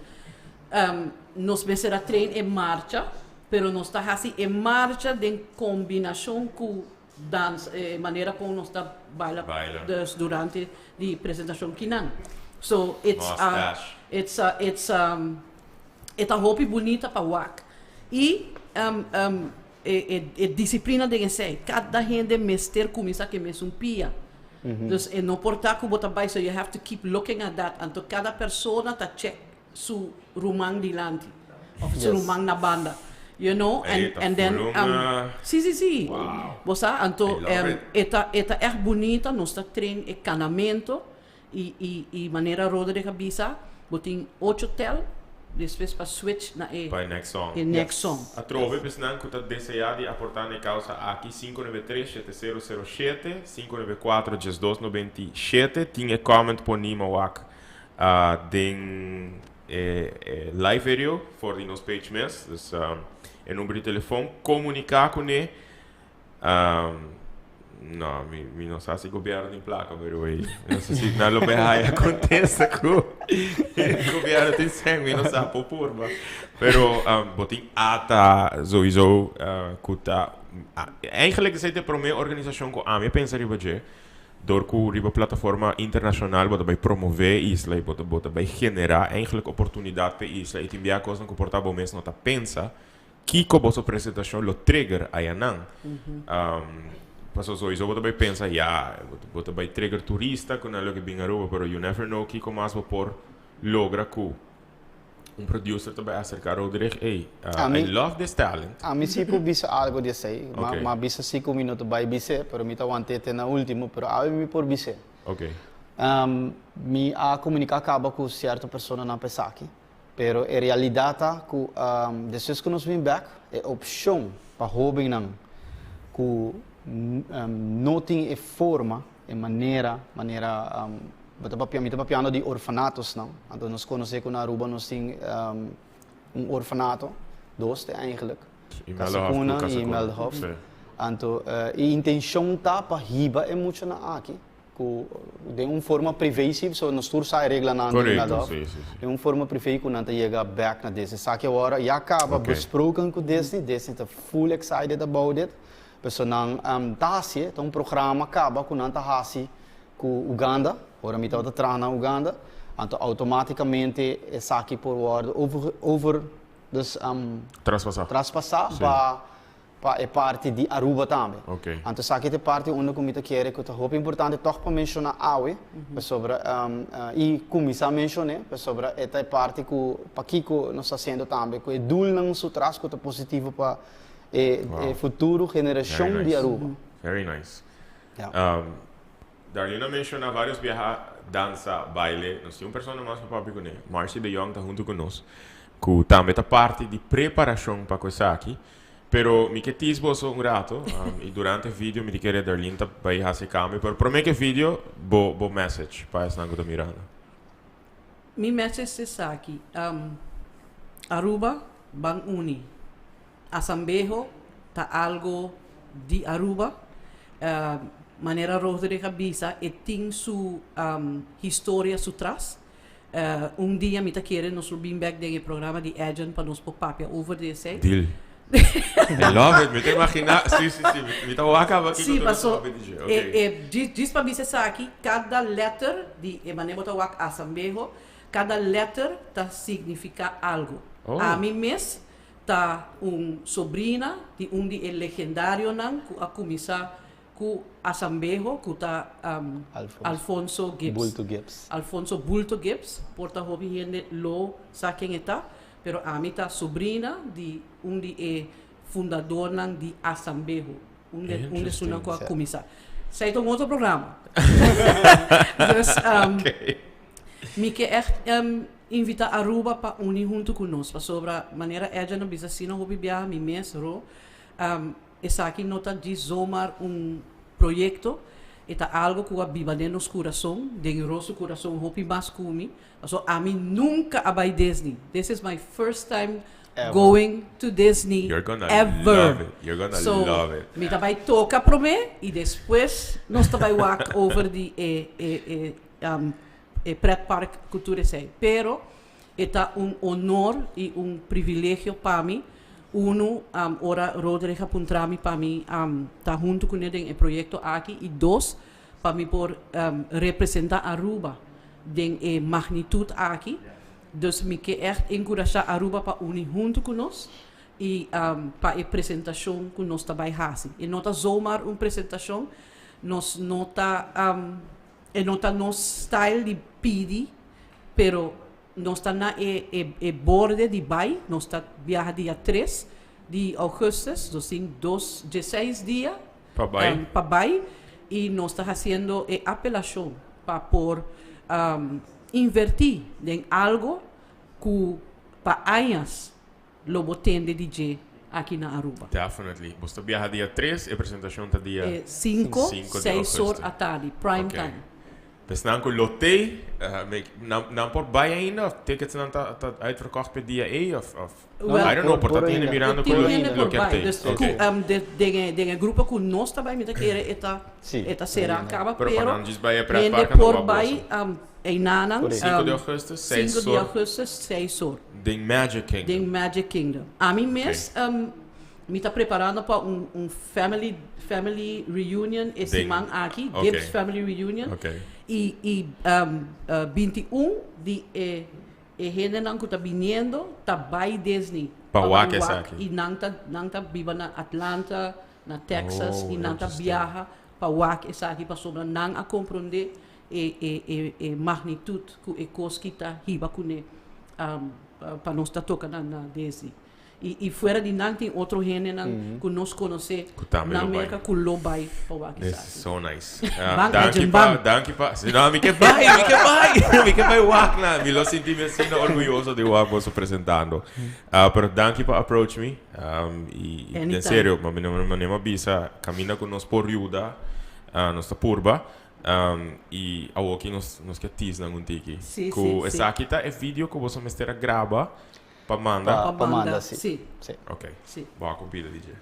nos mester a train e marcha, pero nos ta haci e marcha den combinacion cu dans, e manera con nos ta baila, Baila. dus durante di presentacion kinan. So it's a, Mustache. it's a, it's a, e ta hopi bunita pa wak. Y um, um, e, e, e disciplina den esey. Cada hende mester cuminsa cu e mesun pia. Dus e no por ta cu bo ta bay, so you have to keep looking at that. Anto cada persona ta check su ruman dilanti of su ruman na banda you know Ey, and ta and then full um, un, si si si Wow. bo sa anto I love um, it. e ta e ta echt bunita nos ta train e canamento y y y manera Roderick a bisa bo tin ocho tel despues pa switch na e Pa e next song. e next song. Atrobe pesnan ku ta deseá di aportá na e kausa aki, 593-7007, 594-1297. Tin e comment poní ma wak den e live video for di nos page mes. Dus e number di telefon, komuniká kuné. No, mi mi no sa si gobierno tin placa, pero wey, mi no sa si nan lo bay haya contesta cu gobierno tin cen, mi no sa por purba. Pero bo tin ata sowieso cu ta, eigenlijk esey ta e prome organisacion cu ami a pensa riba dje, Dor ku riba plataforma internashonal bo ta bai promové e isla i bo ta bo ta bai generá eigenlijk oportunidat pa e isla i tin bia kosnan ku por ta bo mes no ta pensa kiko boso presentashon lo trigger ayanan. Pasobra sowiso bo ta bai pensa ya bo ta bai trigger turista ku nan loke bin Aruba pero you never know kiko mas bo por logra ku Un producer ta bai acerca Roderick, ey, I love this talent. Ami si por bisa algo di esey. Ma bisa si cu mi no ta bai bis'e, pero mi ta want'e te na ultimo, pero awe mi por bis'e. Mi a comunica caba cu cierto personanan pa esaki, pero e realidad ta cu despues cu nos bin bek, e opcion pa hobennan cu no tin e forma, e manera, manera Bo ta papia, mi ta papiando di orfanatosnan. Anto nos konosé ku na Aruba nos tin un orfanato, dos te eigenlijk. Imelda Hof Casa Cuna ku i Casa Cuna. Imelda Hof. Sí. Anto e intenshon ta pa hiba e muchanan aki ku den un forma privé sí, pasobra nos tur sa e reglanan di Imelda Korekto, Hof. sí, sí, sí. Den un forma privé ku nan ta yega bèk na Disney. Esaki awor ya kaba Ok. besproken ku Disney, Disney ta full excited about it. Pasobra nan ta hasié, ta un programa kaba ku nan ta hasi Ku Uganda, ora mi tabata traha na Uganda, anto automaticamente esaki por wordo over, over dus Traspasá. traspasá pa pa e parti di Aruba tambe. Oké. Anto esaki ta e parti unda ku mi ta kere ku ta hopi importante tòg pa menshoná awe, pasobra i kuminsá menshoné, pasobra e ta e parti ku pakiko nos ta hasiendo tambe, ku e doelnan su tras ku ta positivo pa e Wow. e futuro generashon Very di nice. Aruba. Very nice. Ja. Darlene a menciona varios biaha dansa, baile. Nos tin un persona mas pa papia kuné. Marcy de Jong ta huntu ku nos, ku tambe ta parti di preparashon pa ku esaki. Pero mi ke tease boso un rato, i durante e video mi ta kere Darlene ta bai hasi e kambio, pero promé ku e video, bo bo message pa esnan ku ta mirando. Mi message ta esaki, Aruba ban uni. Asambeho ta algo di Aruba. Manera Roderick a bisa e tin su historia su tras. Un dia mi ta kere nos lo bin bek den e programa di Edjean pa nos por papia over di esei. Deal. I love it. Mi ta imagina, si, si, si. Mi ta wak aba kiko Si, tur nos paso papia di dje. e, Ok. e, djis, djis pa bisa esaki, kada letter di e manera bo ta wak Asambeho, kada letter ta significa algo. Oh. Ami mes ta un sobrina di un di e legendarionan ku a kuminsá ku Asambeho ku ta Alfonso Gibbs. Bulto Gibbs. Alfonso Bulto Gibbs, por ta hopi hende lo sa ken e ta, pero ami ta sobrina di un di e fundadornan di Asambeho, un de un de esunnan ku a kuminsá. Esei ta un otro programa. Dus mi ke ègt invitá Aruba pa uni huntu ku nos, pasobra manera Edjean a bisa asina hopi biaha mi mes ro Esaki no ta djis zomaar un proyecto, e ta algo cu a biba den nos curason, den Ro su curason hopi mas cu mi, pasobra ami nunca a bay Disney. This is my first time Ever. going to Disney You're gonna ever. love it. You're gonna So, love it. mi ta bay toca prome y despues nos ta bay wak over di e e e um e pretpark cu tur esey. Pero E ta un honor y un privilegio pa mi, uno, ora Roderick a puntra mi pa mi ta hunto cune den e proyecto aki y dos, pa mi por representa Aruba den e magnitud aki. Dus mi ke echt encurasha Aruba pa uni hunto cu nos y pa e presentacion cu nos ta bay haci. E no ta zomaar un presentacion, nos no ta, e no ta nos style di pidi. Pero nos ta na e e e borde di bai, nos ta biaha dia tres di augustus, nos tin dos dieseis dia Pa bai. pa bai y nos ta haciendo e apelacion pa por inverti den algo cu pa añas lo bo tende di dje aki na Aruba. Definitely. Bos ta biaha dia tres, e presentacion ta dia E cinco, cinco di seis or augustus. atardi, prime Ok. time. Esnan cu lo tey, nan nan por bay ainda of ticketsnan ta ta uitverkocht p'e dia ey of of Well, I don't know, por ta Por tin hende ainda. mirando cu Tin lo hende lo por kier bay. tey. Dus Ok. cu de den e den e grupo cu nos ta bay mi ta kere e ta Sí, e ta cera ainda. caba, Pero pa pero nan djis bay e hende pretpark anto por wak bay boso. eynanan, Correcto. Cinco di augustus, seis cinco di or. augustus, seis or. Den Magic Kingdom. Den Magic Kingdom. Ami mes mi ta preparando pa un un family family reunion e Den siman aki, ok. Gibbs family reunion. Ok. Y y 21 di e e hendenan cu ta biniendo ta bay Disney Pa pa wak bay wak esaki. y nan ta nan ta biba na Atlanta, na Texas Oh, y nan ta interesting. biaha pa wak esaki pasobra nan a comprende e e e e magnitud cu e cos ki ta hiba cune pa nos ta toca na na Disney. Y y fuera di nan tin otro hendenan cu nos conoce Cu tambe na lo bai. Merca cu lo bai pa wak This esaki. is so nice. Ban, Danki Edjean, pa, ban. danki pa. Si no, mi ke bai, mi ke bai. Mi ke bai wak na. Mi lo sinti mi asina orguyoso di wak boso presentando. Pero danki pa approach mi. Y y den Anytime. serio, ma mi no manera mi a bisa caminda cu nos por yuda, nos ta purba. Y awoki nos nos ke tease nan un tiki. Sí, Ku sí, sí. esaki ta e video ku boso mester a graba pa manda. Pa Pa manda, manda, sí. sí. Sí. Ok. Sí. Bo a kumpida, DJ.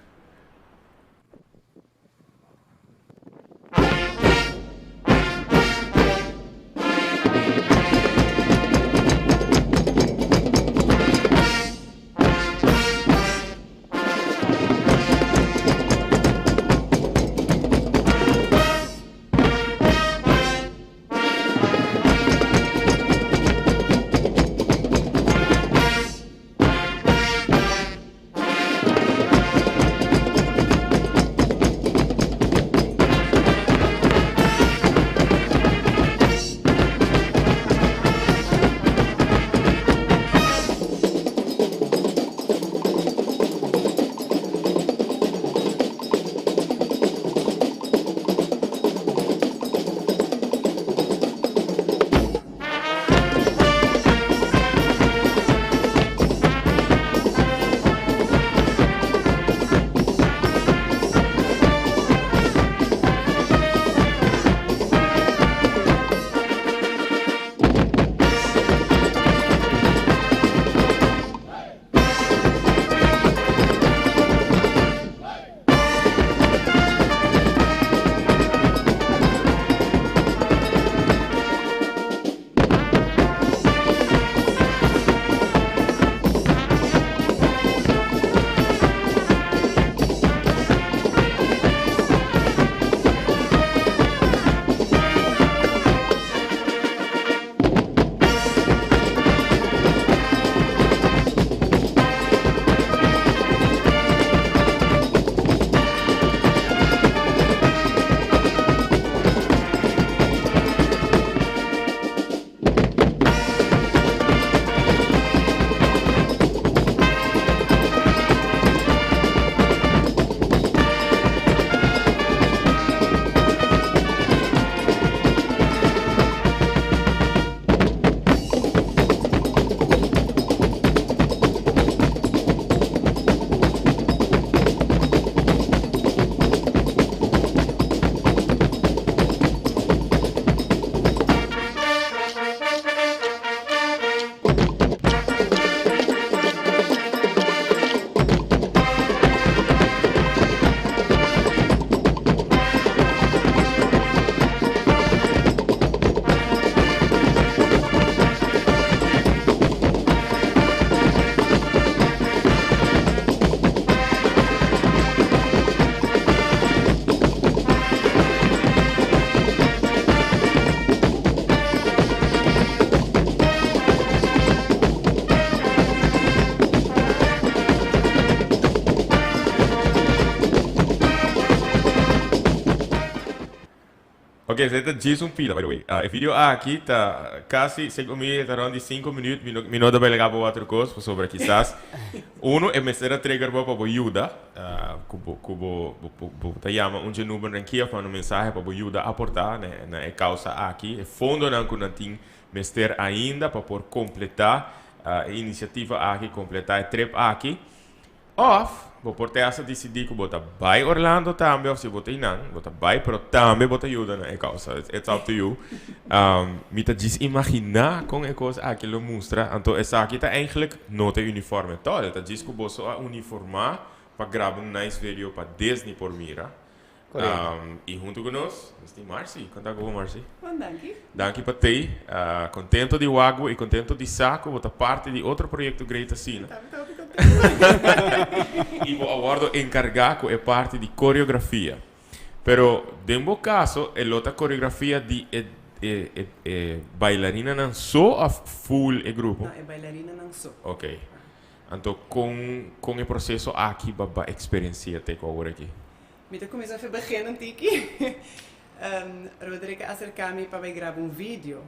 Ok, esei ta djis un pida, by the way. E video aki ta casi, segun mi, ta rond di cinco minuut. Mi no, mi no ta bay laga bo otro cos, pasobra kisas, uno, e mester a trigger bo pa bo yuda, cu bo, cu bo, bo, bo ta yama un dje numbernan aki of manda un mensahe pa bo yuda aporta na, na e causa aki. E fondonan cu nan tin mester ainda pa por completa e iniciativa aki, completa e trip aki. Of, bo por te hasta disidí ku bo ta bai Orlando tambe of si bo ta einan, bo ta bai pero tambe bo ta yuda na e kousa. It's up to you. Mi ta djis imaginá kon e kos aki lo mustra. Anto esaki ta eigenlijk no ta e uniforme tòl. E ta djis ku boso a uniformá pa graba un nice video pa Disney por mira. Correcto. Y hunto cu nos, nos tin Marcy. Con ta cu bo, Marcy? Bon, danki. Danki pa tey. Contento di wak bo y contento di sa cu bo ta parti di otro proyecto great asina. Tambe ta hopi contento. Y bo a wordo encarga cu e parti di coreografia. Pero den bo caso e lo ta coreografia di e e e e bailarinanan so of full e grupo? No, e bailarinanan so. Ok. Anto con con e proceso aki bo a experiencia te cu awor aki? Mi ta kuminsá fe begin un tiki. Roderick a aserká mi pa bai graba un video.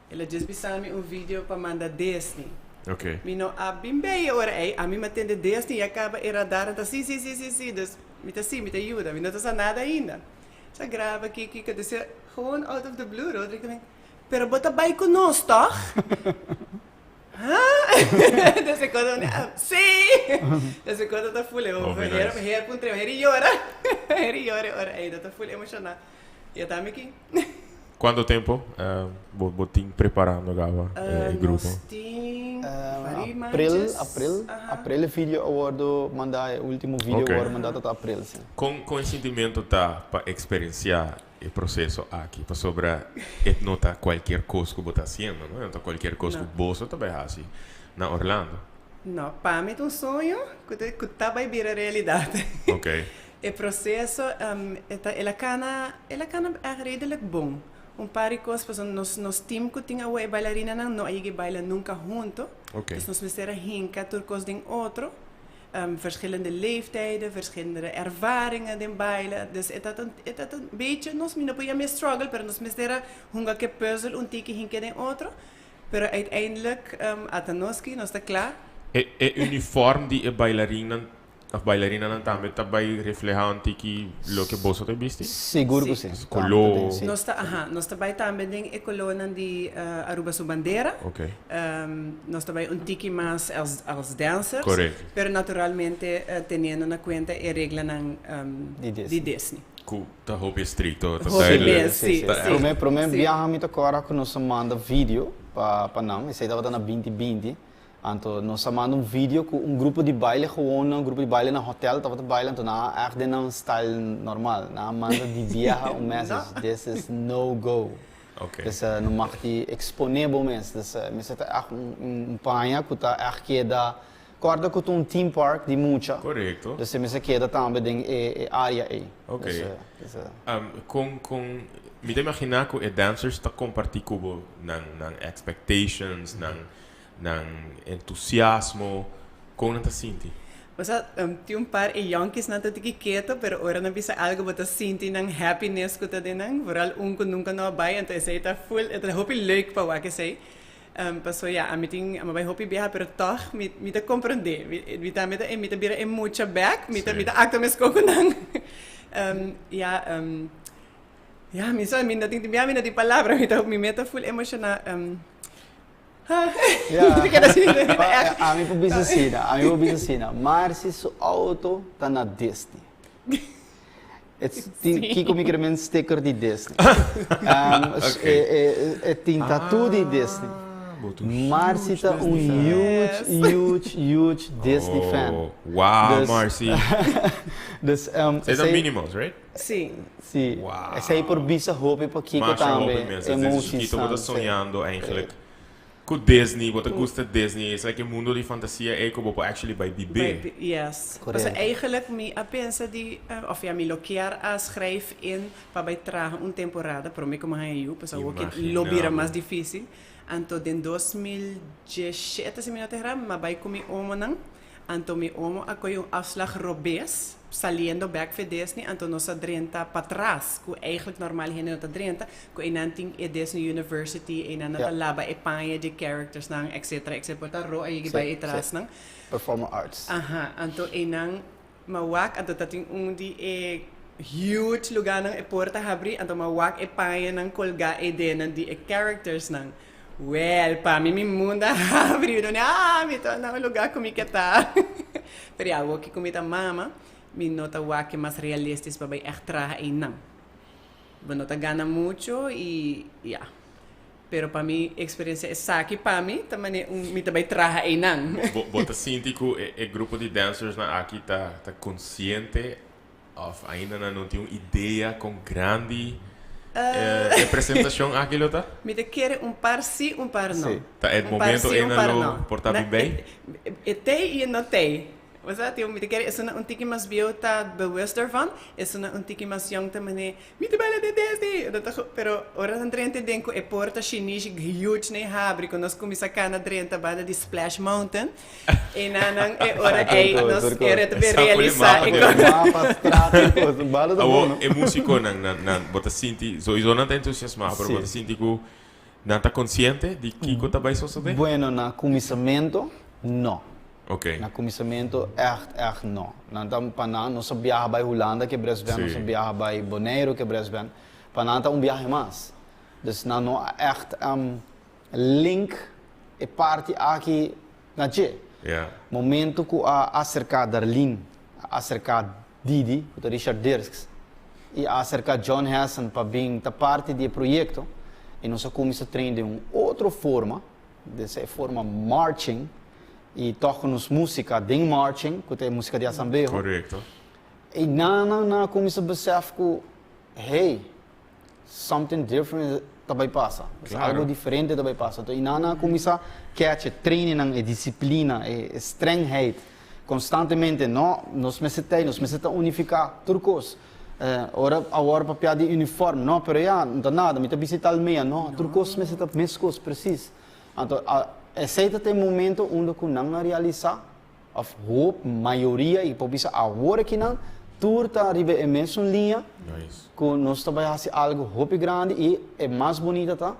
El a djes bisa mi un video pa manda Disney. Ok. Mi no a bin bei e ora ei. Ami mi a tende Disney i a kaba e radar a ta si, si, si, si, si. Dus mi ta si, mi ta yuda. Mi no ta sa nada ainda. Sa graba kiko, kiko. Dus gewoon out of the blue Roderick ta bin, Pero bo ta bai ku nos, tòg? Huh? Dus ik kon sí! Dus ik kon ta full Hopi her nice. her puntr'é her i yora her i yora e ora ei ta full emoshoná i ata mi aki. Cuanto tempo bo bo tin preparando gaba e grupo? Nos tin vari April, maandjes. april, Aha. april e video a wordo manda, e ultimo video Ok. a wordo manda ta april, sí. Con con e sintimento ta pa experiencia E proceso aki, pasobra e no ta cualkier cos cu bo ta haciendo, no? E no ta cualkier cos cu boso ta bay haci na Orlando. No, pa mi ta un soño cu ta cu ta bay bira realidad. Ok. E proceso e ta el a cana el a cana echt redelijk bon. Un par di cos pasobra nos nos team cu tin awo e bailarinanan no a yega baila nunca hunto. Ok. Dus nos mester a hinca tur cos den otro. Verschillende leeftijden, verschillende ervaringen den baile. Dus e ta e ta un beetje, nos mi no por yama e struggle, pero nos mester a hunga ku e puzzel un tiki hinke den otro. Pero uiteindelijk ata nos ki nos ta kla. E e uniform di e bailarinnan of bailarinanan tambe ta bai refleha un tiki loke boso ta bisti? Sigur ku si. Koló. Nos ta, aha, nos ta bai tambe den e kolónan di Aruba su bandera. Ok. Nos ta bai un tiki mas als als dancers. Correcto. Pero naturalmente teniendo na cuenta e reglanan Di Disney. di Disney. Cu ta hopi estricto, ta Hopi duidelijk. mes, si, Ta si. Prome prome Si. biaha mi ta cora cu nos a manda video pa pa nan, esey tabata na binti binti, anto nos a manda un video cu un grupo di baile gewoon un grupo di baile na hotel tabata baila anto nan a echt den nan style normal, nan a manda di biaha un message, this is no go. Ok. Dus no mag di exponé bo mes. Dus mester ta echt un un paña ku ta echt keda kòrda ku ta un theme park di mucha. Korekto. Dus e mester keda tambe den e e área ei. Ok. Dus dus. Kon kon mi ta imaginá ku e dancers ta kompartí ku bo nan nan expectations, nan nan entusiasmo, kon nan ta sinti? Osea, tin un par e yonkisnan ta tiki keto, pero ora nan bisa algo bo ta sinti nan happiness ku ta den nan, vooral un ku nunka no a bai, anto esei ta full, e ta hopi leuk pa wak esei. Paso ya, ami tin, ami a bai hopi biaha, pero tòg mi mi ta komprondé, mi mi tambe ta mi ta bira e mucha bèk, mi ta mi ta aktua meskos ku nan. Ya, ya, mi sa, mi no tin, mi no tin palabra, mi ta mi me ta full emoshoná. Ami por bisa asina, ami por bisa asina. Marcy su auto ta na Disney. It's tin kiko mi kere men sticker di Disney. E tin tattoo di Disney. Marcy ta un huge, huge, huge Disney fan. Wow, Marcy. Dus, Esei ta Minnie Mouse, right? Sí. Sí. Wow. Esei por bisa hopi pa Kiko Masha tambe. hopi mes. Desde Emoties chikito bo ta nan, sí. soñando eigenlijk cu Disney, bo ta gusta Disney. Es like e mundo di fantasia ey cu bo por actually bay Bay bibe. bi, yes. Correcto. Pasobra eigenlijk mi a pensa di, of ja, mi lo kier a schrijf in pa bay traha un temporada, prome cu mi haña yu, pasobra awor ki lo bira Imagina mas bo. dificil. Anto den 2017, si mi no ta erra, mi a bay cu mi omonan. Anto mi omo a koe un afslag robes, saliendo bek fe Disney, anto nos a drenta patras, ku eigenlijk normal hende no ta drenta, ku einan tin e Disney University, einan nan ta laba e paña dje charactersnan, etcetera, etcetera. Por ta ro a yegi bai e trasnan. Performing Arts. Aha, anto einan m'a wak, anto ta tin un di e huge lugánan e porta habrí, anto m'a wak e pañanan kolgá eidennan di e charactersnan. Wel, pa mi mi mundo a habri. Mi ta mira, ah, mi ta na un lugar ku mi ke ta. Pero ya, awoki ku mi ta mama, mi no ta wak mas realistisch pa bai ègt traha einan. Bo no ta gana mucho i ya. Pero pa mi eksperensia esaki pa mi ta manera un mi ta bai traha einan. Bo, bo ta sinti ku e, e grupo di dancersnan aki ta, ta konsiente Of ainda nan no tin un idea con grandi e presentacion aki lo ta? Mi ta kere un par si, un par no. Ta e momento ei nan lo por ta bibei? E tei i e no tei. Bo sa, tin, mi ta kere esunnan un tiki mas bieu ta bewust ervan, esunnan un tiki mas yong ta mane, mi ta baila den Disney! Nan ta, pero ora nan drenta den ku e porta shinishi huge nei habri ku nos kuminsá kana drenta banda di Splash Mountain, E nanan e ora ei nos e reto be realisa e Awor e musiconan nan nan bo ta sinti soiso nan ta entusiasma pero bo ta sinti cu nan ta consciente di kico ta bay sosode? Bueno na cuminsamento no. Ok. Na cuminsamento echt echt no. Nan ta pa nan nos a biaha bay Hulanda ke brass band nos a biaha bay Boneiru ke brass band pa nan ta un biahe mas. Dus nan no a echt Link e parti aki na dje. Momento ku a aserká Darlene, a aserká Didi, ku ta Richard Dirks, i a aserká John Hessen pa bin ta parti di e proyekto, i nos a kuminsá train den un otro forma, den e forma marching, i tòg ku nos músika den marching, ku ta e músika di Asambleo. I nan nan a kuminsá besèf ku, hey, Something different ta bai pasa. Claro. Algo diferente ta bai pasa. Entonces, inana a cuminsa catch e trainingnan, e disciplina, e strengheid. Constantemente, no, nos mester tei, nos mester ta unifica tur cos. Eh, ora awor papia di uniform, no, pero ya, no ta nada, mi ta bisti tal mea, no, tur cos mester ta mescos, precies. Anto, a, esey ta ta e momento unda cu nan a realisa Of hoop, mayoria y por bisa awor akinan tur ta riba e mesun liña cu nos ta bay haci algo hopi grandi y e mas bunita ta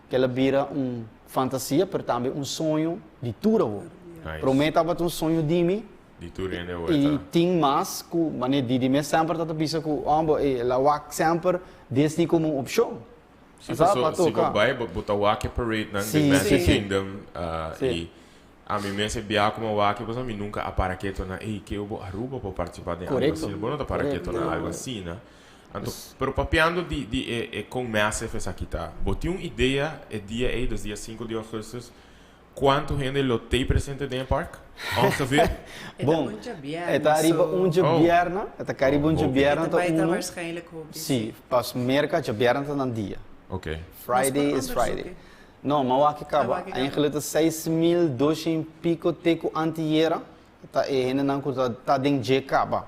cu el a bira un fantasia pero tambe un soño di tur awor. Prome tabata un soño di mi y tin mas cu mane Didi mes semper ta bisa cu hombo el a wak semper Disney como un opcion. Si paso si bo bay bo ta wak e parade nan den Magic Kingdom y Ami mes e biaha ku mi a wak pasobra mi nunka a para keto na ey ke bo Aruba por partisipa den algo asina. Bo no ta para keto na algo asina. Anto, pero papiando di di e e kon massive esaki ta, bo tin un idea e dia ey, dus dia sinku di augustus, kuantu hende lo tey presente den e park? Ongeveer? E ta Bon, un djabièrnè, e ta riba so. un djabièrnè, e ta kai riba un djabièrnè E ta ta bai ta unu. waarschijnlijk hopi, Sí, sí. pas Merka djabièrnè ta nan dia. Oké. Friday Nos is por Friday. onderzoeken. No, ma wak kaba. Wak kaba. Eigenlijk ta 6200 pico te ku antiera ta e hendenan ku ta ta den dje kaba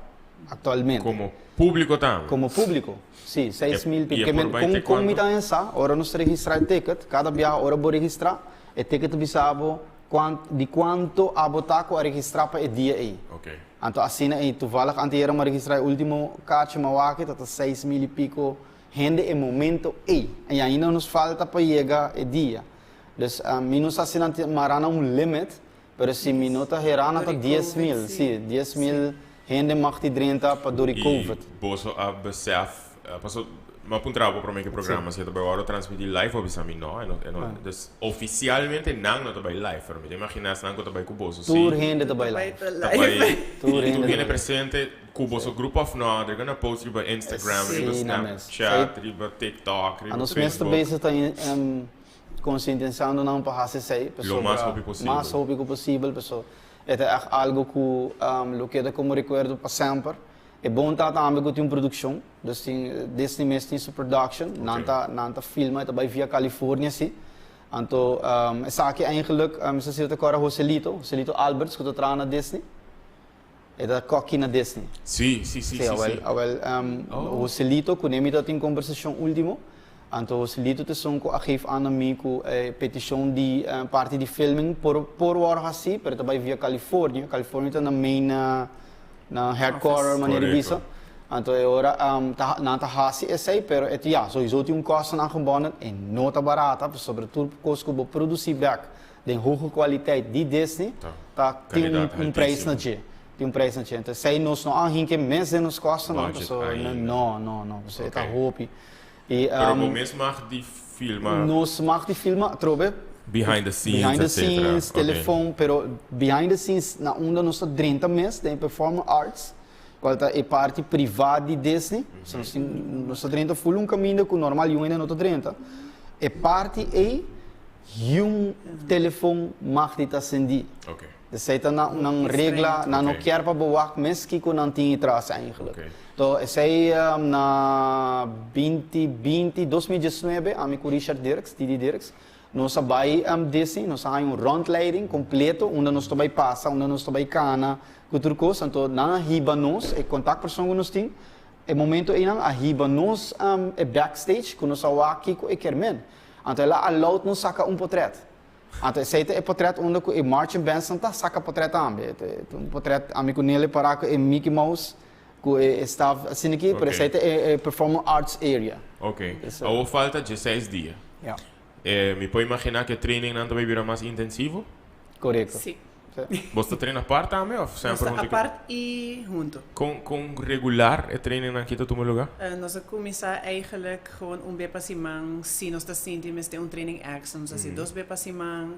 aktualmente. Komo públiko tambe? Komo públiko, si, 6000 E pico. e Ke por men bai kon te kon mi kuantu? ta pensa, ora nos registrá e ticket, kada biaha ora bo registrá, e ticket ta bisa bo kuant di kuantu abo ta ku a registrá pa e dia ei. Ok. Anto asina ei toevallig antiera mi a registrá e último kaartje mi a wak ta ta 6000 i pico Hende e momento ei. I ainda nos falta pa yega e dia. Dus mi no sa si nan tin mara na un limit, pero si mi no ta hera nan ta 10,000. Si, 10,000 hende mag di drenta pa dor di covid. I boso a besef, paso mi a puntra bo prome ke programa si e ta bai wòrdu transmiti live, bo a bisa mi no, e no, e no, dus ofisialmente nan no ta bai live, pero mi ta imagina esnan ku ta bai ku boso si. Tur hende ta bai live. Ta bai, Tur tur hende ta hende bai. presente. Ku boso grupo of no, they're gonna post riba Instagram, Sí, riba nan mes. Snapchat, riba TikTok, riba Anos mes ta Facebook. bezig ta konsientisando nan pa hasi esei, Lo mas pasobra hopi posibel. mas hopi ku posibel, pasobra e ta ègt algu ku lo keda komo rekuerdo pa semper. E bon ta tambe ku tin un produkshon, dus tin Disney mes tin su production, nan ta nan ta filma, e ta bai via California si. Anto esaki eigenlijk, mi sa si bo ta kòrda Joselito, Joselito Alberts ku ta traha na Disney. E ta koki na Disney. Sí, sí, sí, sí, awel, sí. Awel, Joselito, ku mi ta tin kombersashon último. Anto Joselito ta esun ku a geef aan na mi ku e petishon di parti di filming por por wòrdu hasí, pero ta bai via California. California ta nan main nan headquarter manera di bisa. Anto e ora ta nan ta hasi esei, pero e ya, souiso tin un kostonan gebonden e no ta barata, pasobra tur kos ku bo produsí bèk den hoge kwaliteit di Disney ta tin un prijs na dje. Tin un prijs na dje. Entonces esei nos no a hinke mes den nos kostonan, pasobra no, no, no, pasobra e ta hopi. Y, Pero bo mes mag di filma? Nos mag di filma atrobe. Behind the scenes, Behind the scenes, telefon, pero behind the scenes na unda nos ta drenta mes den performing arts, cual ta e parti priva di Disney. So nos tin, nos ta drenta full un caminda cu normal yu hende no ta drenta. E parti ey, yun telefon mag di ta sendi. Esey ta nan nan regla, nan no kier pa bo wak mes kiko nan tin itras eigenlijk. To esey na binti binti, 2019, ami ku Richard Dirks, Didi Dirks, nos a bai Disney, nos a haña un rondleiding completo unda nos ta bai pasa, unda nos ta bai kana, ku tur kos. Anto nan a hiba nos, e contactpersoon ku nos tin, e momento eynan a hiba nos e backstage ku nos a wak kiko e kier men. Anto el a allowed nos saka un potret. Anto esei ta e potret unda ku e marching bandsnan ta saka potret tambe. Ta un potret ami ku Nelly pará ku e Mickey Mouse ku e staff asina aki, pero esei ta e performing arts area. Ok. Awor falta dieseis dia. Ya. Mi por imaginá ku e trainingnan ta bai bira mas intensivo? Korekto. Sí. Bos ta train apart tambe of semper hunto? Nos ta apart y hunto. Con con regular e trainingnan aki ta tuma lugar? Nos a cuminsa eigenlijk gewoon un be pa siman si nos ta sinti mester un training extra nos haci dos be pa siman,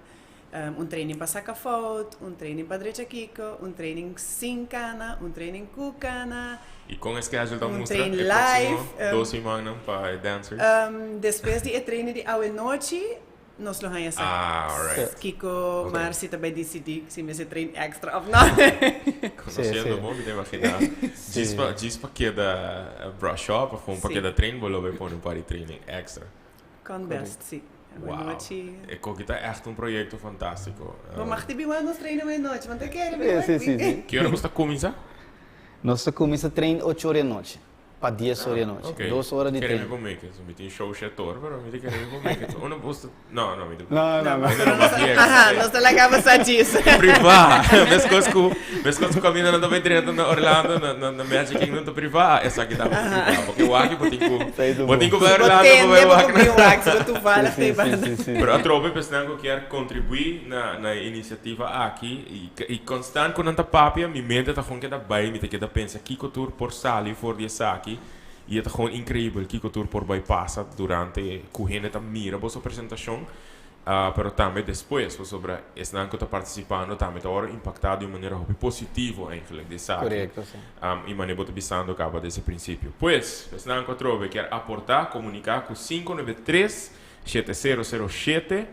un training pa saca fout, un training pa drecha kiko, un training sin cana, un training cu cana. Y con e schedule ta mustra e proximo dos simannan pa e dancers? Despues di e training di awe nochi Nos lo haña sa kiko Marcy ta bai disidí si mester train extra òf no. Konosiendo bo, mi ta imaginá djis pa djis pa keda brush up òf kon pa keda train bo lo bai pone un par di training extra. Kon best, si. Wow. E koki ta ègt un proyekto fantástiko. Bo mag di biwa nos train awenochi, bo no ta kere biwa aki. Ki ora bo ta kuminsá? Nos ta kuminsá train ocho ora di anochi. Pa dies ora di anochi. Ok. Dos ora di Kere tren. mi por make it. Mi tin show shete ora, pero mi ta kere mi por make it. Uno bus ta, no, no, mi ta. No, no, no. Mi no mag yega. Aha, nos ta laga bo sa djis. Privá. Meskos ku, meskos ku kaminda nan ta bai drenta na Orlando, na, na, na Magic Kingdom ta privá, esaki ta privá. Porque wak bo tin ku, bo tin ku bai Bo Orlando pa tende bai bo wak. ku bin wak, si bo toevallig Sí, ta sí, banda. sí, sí. Pero atrobe pesnan ku kier kontribuí na, na e inisiativa aki i, i konstant ku nan ta papia, mi mente ta gewoon keda bai, mi ta keda pensa kiko tur por sali for di esaki y e ta gewoon increibel kico tur por bay pasa durante cu hende ta mira boso presentacion, pero tambe despues pasobra esnan cu ta participando tambe ta worde impacta di un manera hopi positivo eigenlijk di esaki. Correcto, si. Y manera bo ta bisando caba desde principio. Pues, esnan cu atrobe kier aporta, comunica cu 593 7007.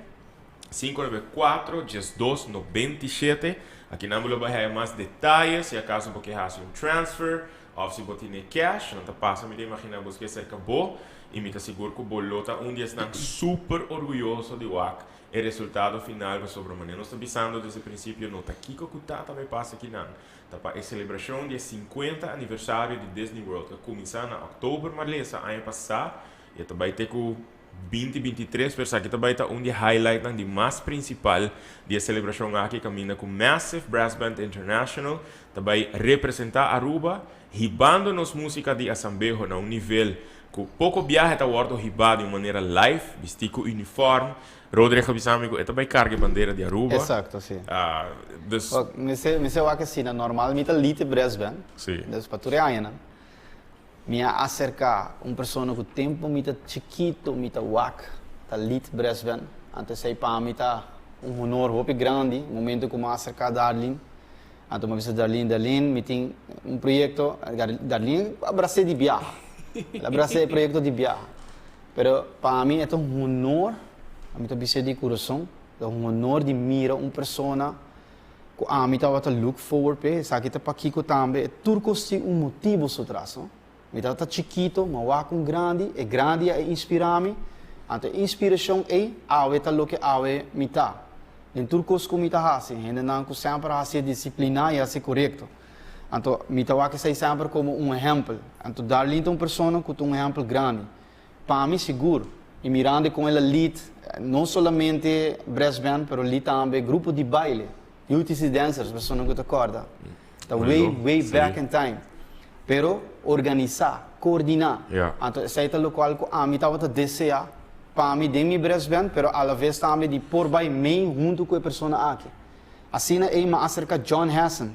594 12 97 Aki nan bo lo bai haya mas detaye si acaso bo ke haci un transfer of si bo tine cash. Nan ta pasa mi ta imagina bo ke cerca bo y mi ta sigur cu bo lo ta un di esnan super orguyoso di wak e resultado final pasobra manera nos ta bisando desde principio no ta kico cu ta ta bai pasa aki nan. Ta pa e celebracion di e 50 aniversario di Disney World cu a cuminsa na october marlesa aña pasa y e ta bai te cu 2023, pero esaki ta bai ta un di e highlightnan di mas principal di e celebracion aki caminda cu Massive Brass Band International ta bai representa Aruba hibando nos musica di Asambeho na un nivel cu poco biahe ta wordo hiba di un manera live, bisti cu uniform. Roderick a bisa mi cu e ta bai carga e bandera di Aruba. Exacto, si. Dus. Wak, mi se, mi se wak asina, normal mi ta lead e brass band. Si. Dus pa tur e añanan. Mi a aserká un persona ku tempu mi ta chikitu mi ta wak ta lead brass band, anto esei pa mi ta un honor hopi grandi, momento ku mi a aserká Darlene, anto mi a bisa Darlene, Darlene mi tin un proyekto, Darlene a bras'é di biaha, el a bras'é e proyekto di biaha, pero pa mi e ta un honor, mi ta bis'é di kurason, ta un honor di mira un persona Ku ami tabata look forward p'e, esaki ta pakiko tambe, e tur kos tin un motibu su tras, no? Mi tabata chikito, mi a wak un grandi, e grandi a inspirá mi, anto e inspirashon ei awe ta loke awe mi ta. Den tur kos ku mi ta hasi, hendenan ku semper a hasi e disipliná i hasi korekto. Anto mi ta wak esei semper komo un ehèmpel. Anto Darlene ta un persona ku ta un ehèmpel grandi. Pa mi sigur. Y mirando con el a lead no solamente brass band pero lead tambe grupo di baile, UTC Dancers, persona cu ta corda. Ta way, way back in time. Pero organisa, coordina. Anto esey ta locual cu ami tabata desea pa mi den mi brass band pero alaves tambe di por bay mee hunto cu e persona aki. Asina ey mi a acerca John Hessen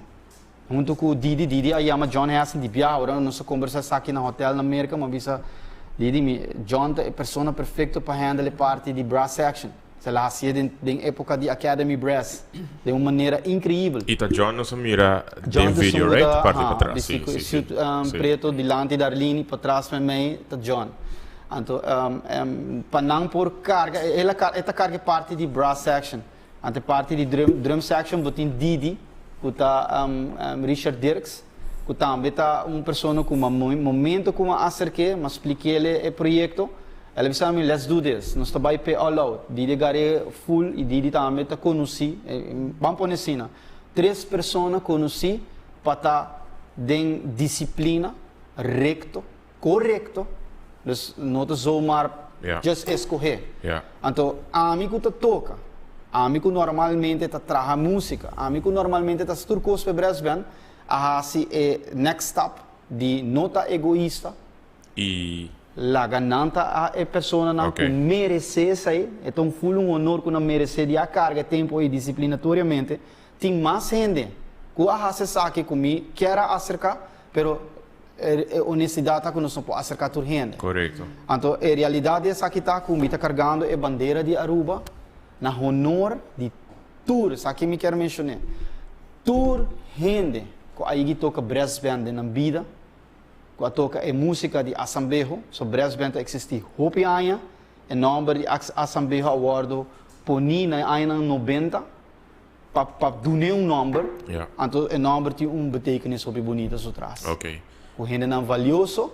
hunto cu Didi. Didi a yama John Hessen di biaha ora nos a combersa esaki na hotel na Merca. Mi a bisa Didi mi John ta e persona perfecto pa handle e parti di brass section. El a hacié den den epoca di Academy Brass den un manera increibel. Y ta John nos a mira John den ta video, esun cu right? ta, Parti aha, patras, bisti si, cu si, e si. suit Si. preto dilanti Darlene y patras met mij ta John. Anto pa nan por carga, el a e ta carga e parti di brass section. Anto e parti di drum, drum section bo tin Didi cu ta Richard Dirks cu tambe ta un persona cu ma momento cu m'a acerke, m'a splik'ele e proyecto, el a bisa mi let's do this, nos ta bay p'e all out. Didi a gar'e full y Didi tambe ta conoci, ban pone asina, tres persona conoci pa ta den disciplina, recto, Korekto, dus no ta zomaar just escoge. Anto ami cu ta toca, ami cu normalmente ta traha musica, ami cu normalmente ta haci tur cos pa e brass band, a haci e next stap di no ta egoista, Y. Laga nan ta e personanan cu merece esai, e ta un full un honor cu nan merece di a carga e tempo ey disciplinatoriamente. Tin mas hende cu a haci esaki cu mi kier a acerca, pero E honestidad ta cu nos no por acerca tur hende. Corecto. Anto e realidad di esaki ta cu mi ta cargando e bandera di Aruba na honor di tur, esaki mi kier mencione, tur hende cu a yigi toca brass band den nan bida, cu a toca e musica di Asambleho, so brass band ta existi hopi aña, e nomber di Asambleho a wordo poni na e añanan nobenta, Pa pa dun'é un nòmber, anto e nòmber tin un betekenis hopi bunita su tras. Ku hendenan valioso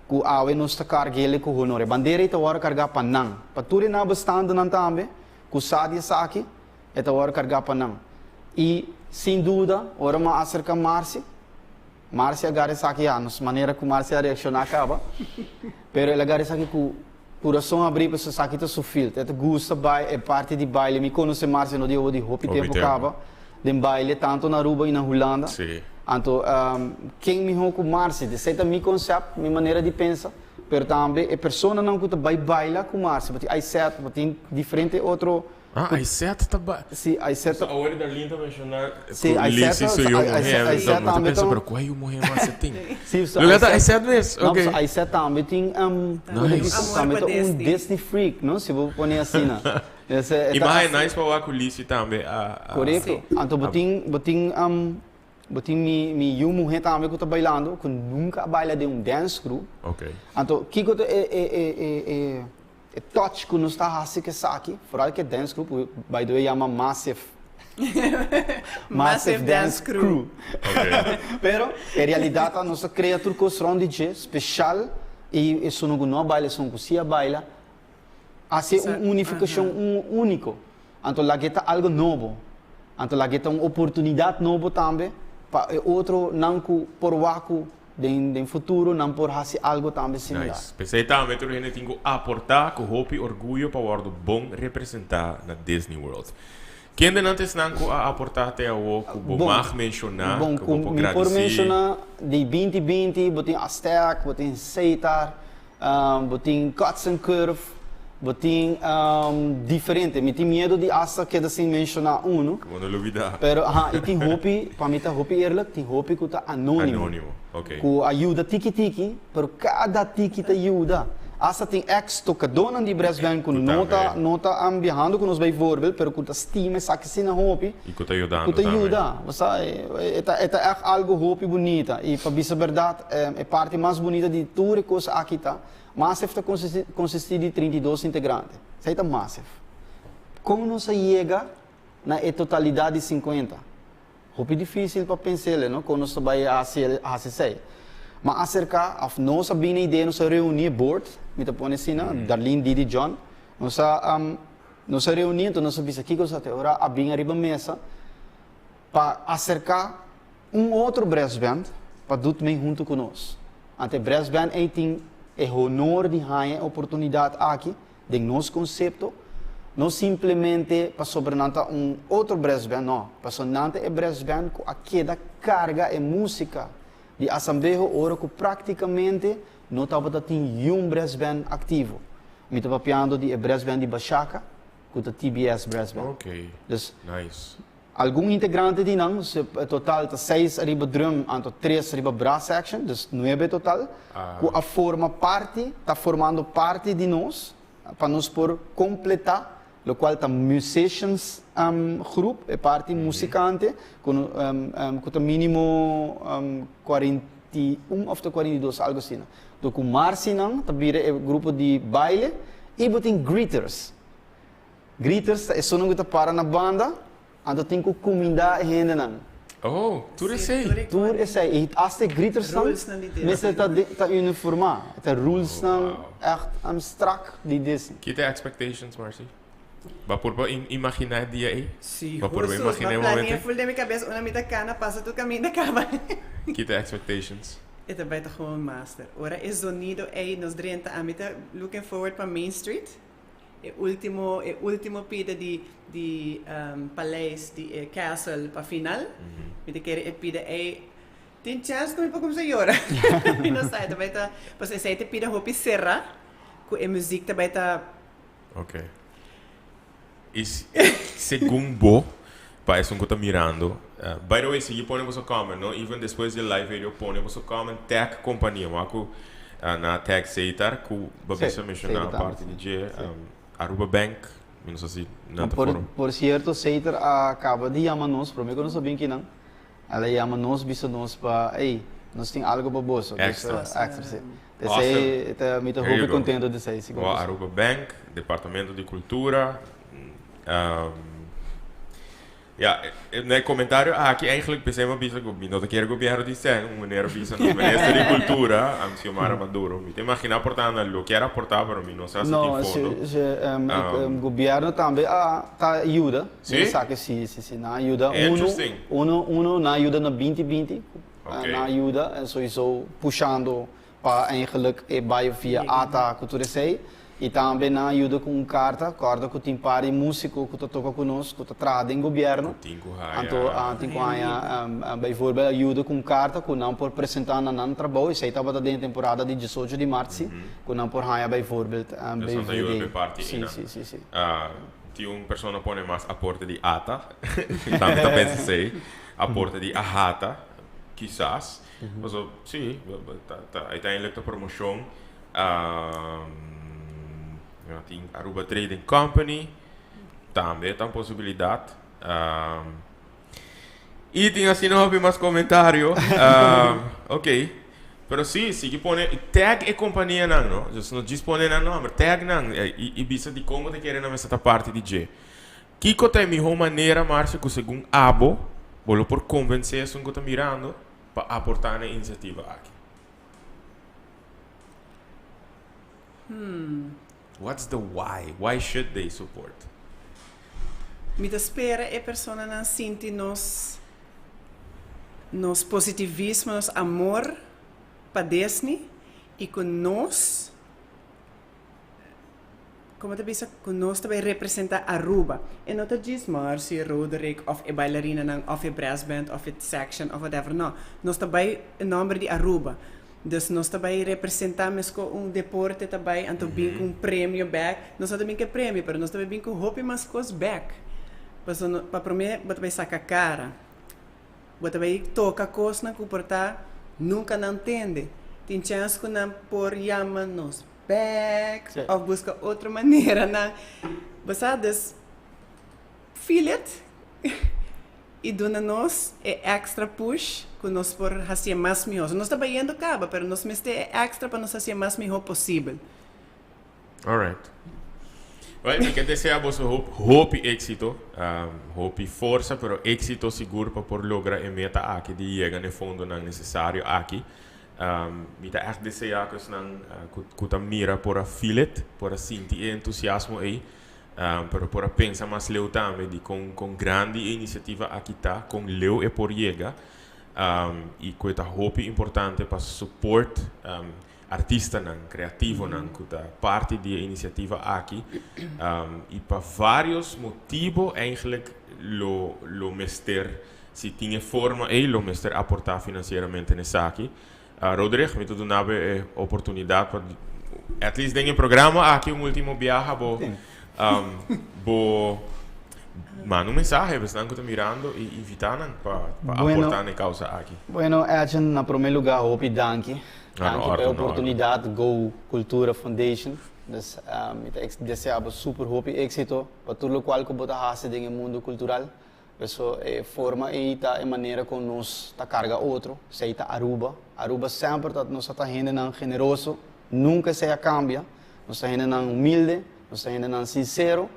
ku awe nos ta karg'el ku honor. E bandera ei ta wòrdu kargá pa nan. Pa tur e nabestandenan tambe ku sa di esaki, e ta wòrdu kargá pa nan. I sin duda, ora mi a aserká Marcy, Marcy a gara esaki ya, nos manera ku Marcy a reakshoná kaba, pero el a gara esaki ku kurason abrí pasobra esaki ta su field. E ta gusta bai e parti di baile. Mi konosé Marcy no di obo di hopi tempu kaba den baile, tantu na Aruba i na Hulanda. Anto ken mihó ku Marcy? Esei ta mi konsèpt, mi manera di pensa, pero tambe e personanan ku ta bai baila ku Marcy, bo tin Aysette, bo tin diferente otro. Ah, Aysette ta ba. Si, Aysette. So awor Darlene ta menciona Si, cu Aysette Lizzy su yu muher. Aysette Mi ta tambe pensa, ta. pero cua yu muher mas e tin? Si, so Lo ta Aysette. Aysette mes, No, ok. so Aysette tambe tin, Nice. Amor tambe pa ta un Disney. Disney freak, no? Si bo pone asina. Ese, e I ta mas e hasi. nice pa wak cu Lizzy tambe a, a. Corecto. Si. Anto bo tin, bo tin, bo tin mi, mi yu muher tambe cu ta bailando, cu nunca a baila den un dance crew. Ok. Anto, kico ta e, e, e, e, e. E touch ku nos ta hasi ku esaki, foral ku e dance group, ku by the way yama Massive, Massive Dance Crew. Pero e realidat ta nos ta krea tur kos rond di dje, speshal i esun ku no a baila, esun ku si a baila, hasi un unifikashon un úniko. Anto lag'e ta algo nobo. Anto lag'e ta un oportunidat nobo tambe pa e otronan ku por wak ku Den den futuro nan por hasi algo tambe similar. Nice. P'esei tambe tur hende tin ku aportá ku hopi orguyo pa wòrdu bon representá na Disney World. Kende nan ta esnan ku a aportá te awo ku bo Bon, mag menshoná, bon ku ku bo por mi por gradisí? menshoná di binti binti bo tin Aztec, bo tin Seitar, Bo tin cuts and curve, bo tin diferente. Mi tin miedo di hasta keda sin menciona uno. Ku bo no lubida. Pero aha, i tin hopi, pa mi ta hopi eerlijk, tin hopi ku ta anonimo. Anonimo, ok. Ku a yuda tiki tiki, pero kada tiki ta yuda. Hasta tin ex tokadónan di brass band ku no ta, no ta biahando ku nos bijvoorbeeld, pero ku ta stima esaki asina hopi. I ku ta yudando Ku ta tambe. yuda. Bo sa, e ta, e ta ègt algu hopi bunita. I pa bisa bèrdat, E parti mas bunita di tur e kos aki ta, Massive ta konsistí di 32 integrante. Esei ta Massive. Kon nos a yega na e totalidat di 50? Hopi difísil pa pens'el, no? Kon nos ta bai hasi hasi esei. Ma aserká, òf nos a bini e idea, nos a reuní e board, mi ta pone asina, Darlene, Didi, John, nos a nos a reuní, enton nos a bisa kiko sa te ora a bin ariba mesa pa aserká Un otro brassband pa dut mei huntu ku nos. Ante e brassband ei tin e honor di haña e oportunidat aki. Den nos concepto, no simplemente pasobra nan ta un otro brass band, no, pasobra nan ta e brass band cu a keda carga e musica di Asambeho ora cu practicamente no tabata tin yun brass band activo. Mi ta papiando di e brass band di Bashaka cu ta TBS Brass Band. Dus, nice. Algun integrante di nan, total ta seis ariba drum anto tres riba brass section, dus nuebe total, cu a forma parti, ta formando parti di nos, pa nos por completa locual ta musicians groep, e parti musicante, cu cu ta minimo 41 of ta 42, algo asina. Do cu Marcinan ta bira e grupo di baile y bo tin greeters. Greeters ta esunnan ku ta para na banda, anto tin ku kumindá e hendenan. Oh, tur esei? Tur esei. I asta e greetersnan mester ta ta uniformá. E ta rulesnan ègt strak di Disney. Ki ta e expectations, Marcy? Bo a purba imaginá e dia ei? Sí, Bo a purba Jesús, imaginá e m'a momento planea ei? full den mi kabes unda mi ta kana pasa tur kaminda kaba. Ki ta e expectations? E ta bai ta gewoon master. Ora e zonido ei nos drenta, ami ta looking forward pa Main Street. E ultimo e ultimo pida di di paleis di e castle pa final. Mi ta kere e pida ei tin chance ku mi por kumsa yora. Mi no sa e ta bai ta pasobra esei ta pida hopi sera ku e muzik ta bai ta. Ok. I segun bo pa esun ku ta mirando by the way sigui pone boso comment no even despues di e live video pone boso comment tag kompania wak ku na tag Seitar ku bo bisa menshoná parti di dje Aruba Bank mi no sa si nan ta for. Por sierto Seitar a kaba di yama nos prome ku nos a bin kinan el a yama nos bisa nos pa ey nos tin algo pa boso Extra. Extra si. Esei ta mi ta hopi contento di esei sigur. Bo Aruba Bank, Departamento di Cultura. Ja, na e comentario aki eigenlijk pesey mi a bisa cu mi no ta kere gobierno di sen, un meneer a bisa nos minister di Cultura, Xiomara Maduro. Mi ta imagina por ta nan lo kier aporta pero mi no sa si tin fondo. No, si, gobierno tambe a ta yuda. Si? Esaki si, si, si. Nan a yuda uno, Interesting. uno, uno nan a yuda na binti binti. Ok. Nan a yuda en sowieso pushando pa eigenlijk e bai via ata ku tur esei i tambe nan a yuda ku un karta, kòrda ku tin par di músiko ku ta toka ku nos ku ta traha den gobièrnu, Ku tin ku haña. anto tin ku haña bijvoorbeeld a yuda ku un karta ku nan por presentá na nan trabou, esei tabata den e temporada di diesocho di mart si, ku nan por haña bijvoorbeeld Dus nan ta yuda BVD. ku e parti Si, einan. si, si, si. Tin un persona pone mas aporte di ata, tambe ta pensa esei, aporte di ahata, kisas. Paso, sí, ta, ta, uiteindelijk ta promocion. Um, ja, tin Aruba Trading Company, tambe ta un posibilidad. Um, y tin asina hopi mas comentario. Um, ok. Pero sí, sigui pone, tag e companianan, no? Dus no djis pone nan nomber, tag nan, eh, y, y bisa di con bo ta kere nan mester ta parti di dje. Kiko ta e mihó manera, Marcia, ku segun abo bo lo por konvensé esun ku ta mirando pa aportá na e inisiativa aki? What's the why? Why should they support? Mi ta spera e personanan sinti nos nos positivismo, nos amor pa Disney i ku nos Como ta bisa cu nos ta bay representa Aruba. E no ta djis Marcy, Roderick of e bailarinanan of e brass band of e section of whatever. No. Nos ta bay e nomber di Aruba. Dus nos ta bay representa mesco un deporte ta bay anto bin cu un premio bek. Nos no ta bin cu e premio pero nos ta bay bin cu hopi mas cos bek. Pasobra pa prome bo ta bay saca cara. Bo ta bay toca cosnan cu por ta nunca nan tende. Tin chance cu nan por yama nos bek of busca otro maneranan. Bo sa, dus feel it y duna nos e extra push cu nos por hacié mas miho. So nos ta bayendo caba, pero nos mester e extra pa nos hacié mas miho posibel. Alright. Well, mi ke desea boso hopi éxito, hopi forsa, pero éxito sigur pa por logra e meta aki di yega na e fondonan necesario aki. Mi ta ègt deseá ku esnan ku ta mira por a feel it, por a sinti e entusiasmo ei, pero por a pensa mas leu tambe di kon kon grandi e inisiativa aki ta, kon leu e por yega, i ku e ta hopi importante pa support. Artistanan, creativonan cu ta parti di e iniciativa aki y pa varios motibo eigenlijk lo lo mester, si tin e forma ey, lo mester aporta financieramente na esaki. Roderick, mi ta duna bo e oportunidad pa at least den e programa aki un ultimo biaha bo bo manda un mensahe pa esnan cu ta mirando y invita nan pa aporta na e causa aki. Bueno, Edjean, na prome lugar hopi danki. Danki pa e oportunidad Go Cultura Foundation. Dus mi ta desea bo super hopi exito pa tur locual cu bo ta haci den e mundo cultural. Eso e forma ei ta e manera con nos ta carga otro, esey ta Aruba. Aruba semper ta nos ta hendenan generoso, nunca esey a cambia. Nos ta hendenan humilde, nos ta hendenan sincero.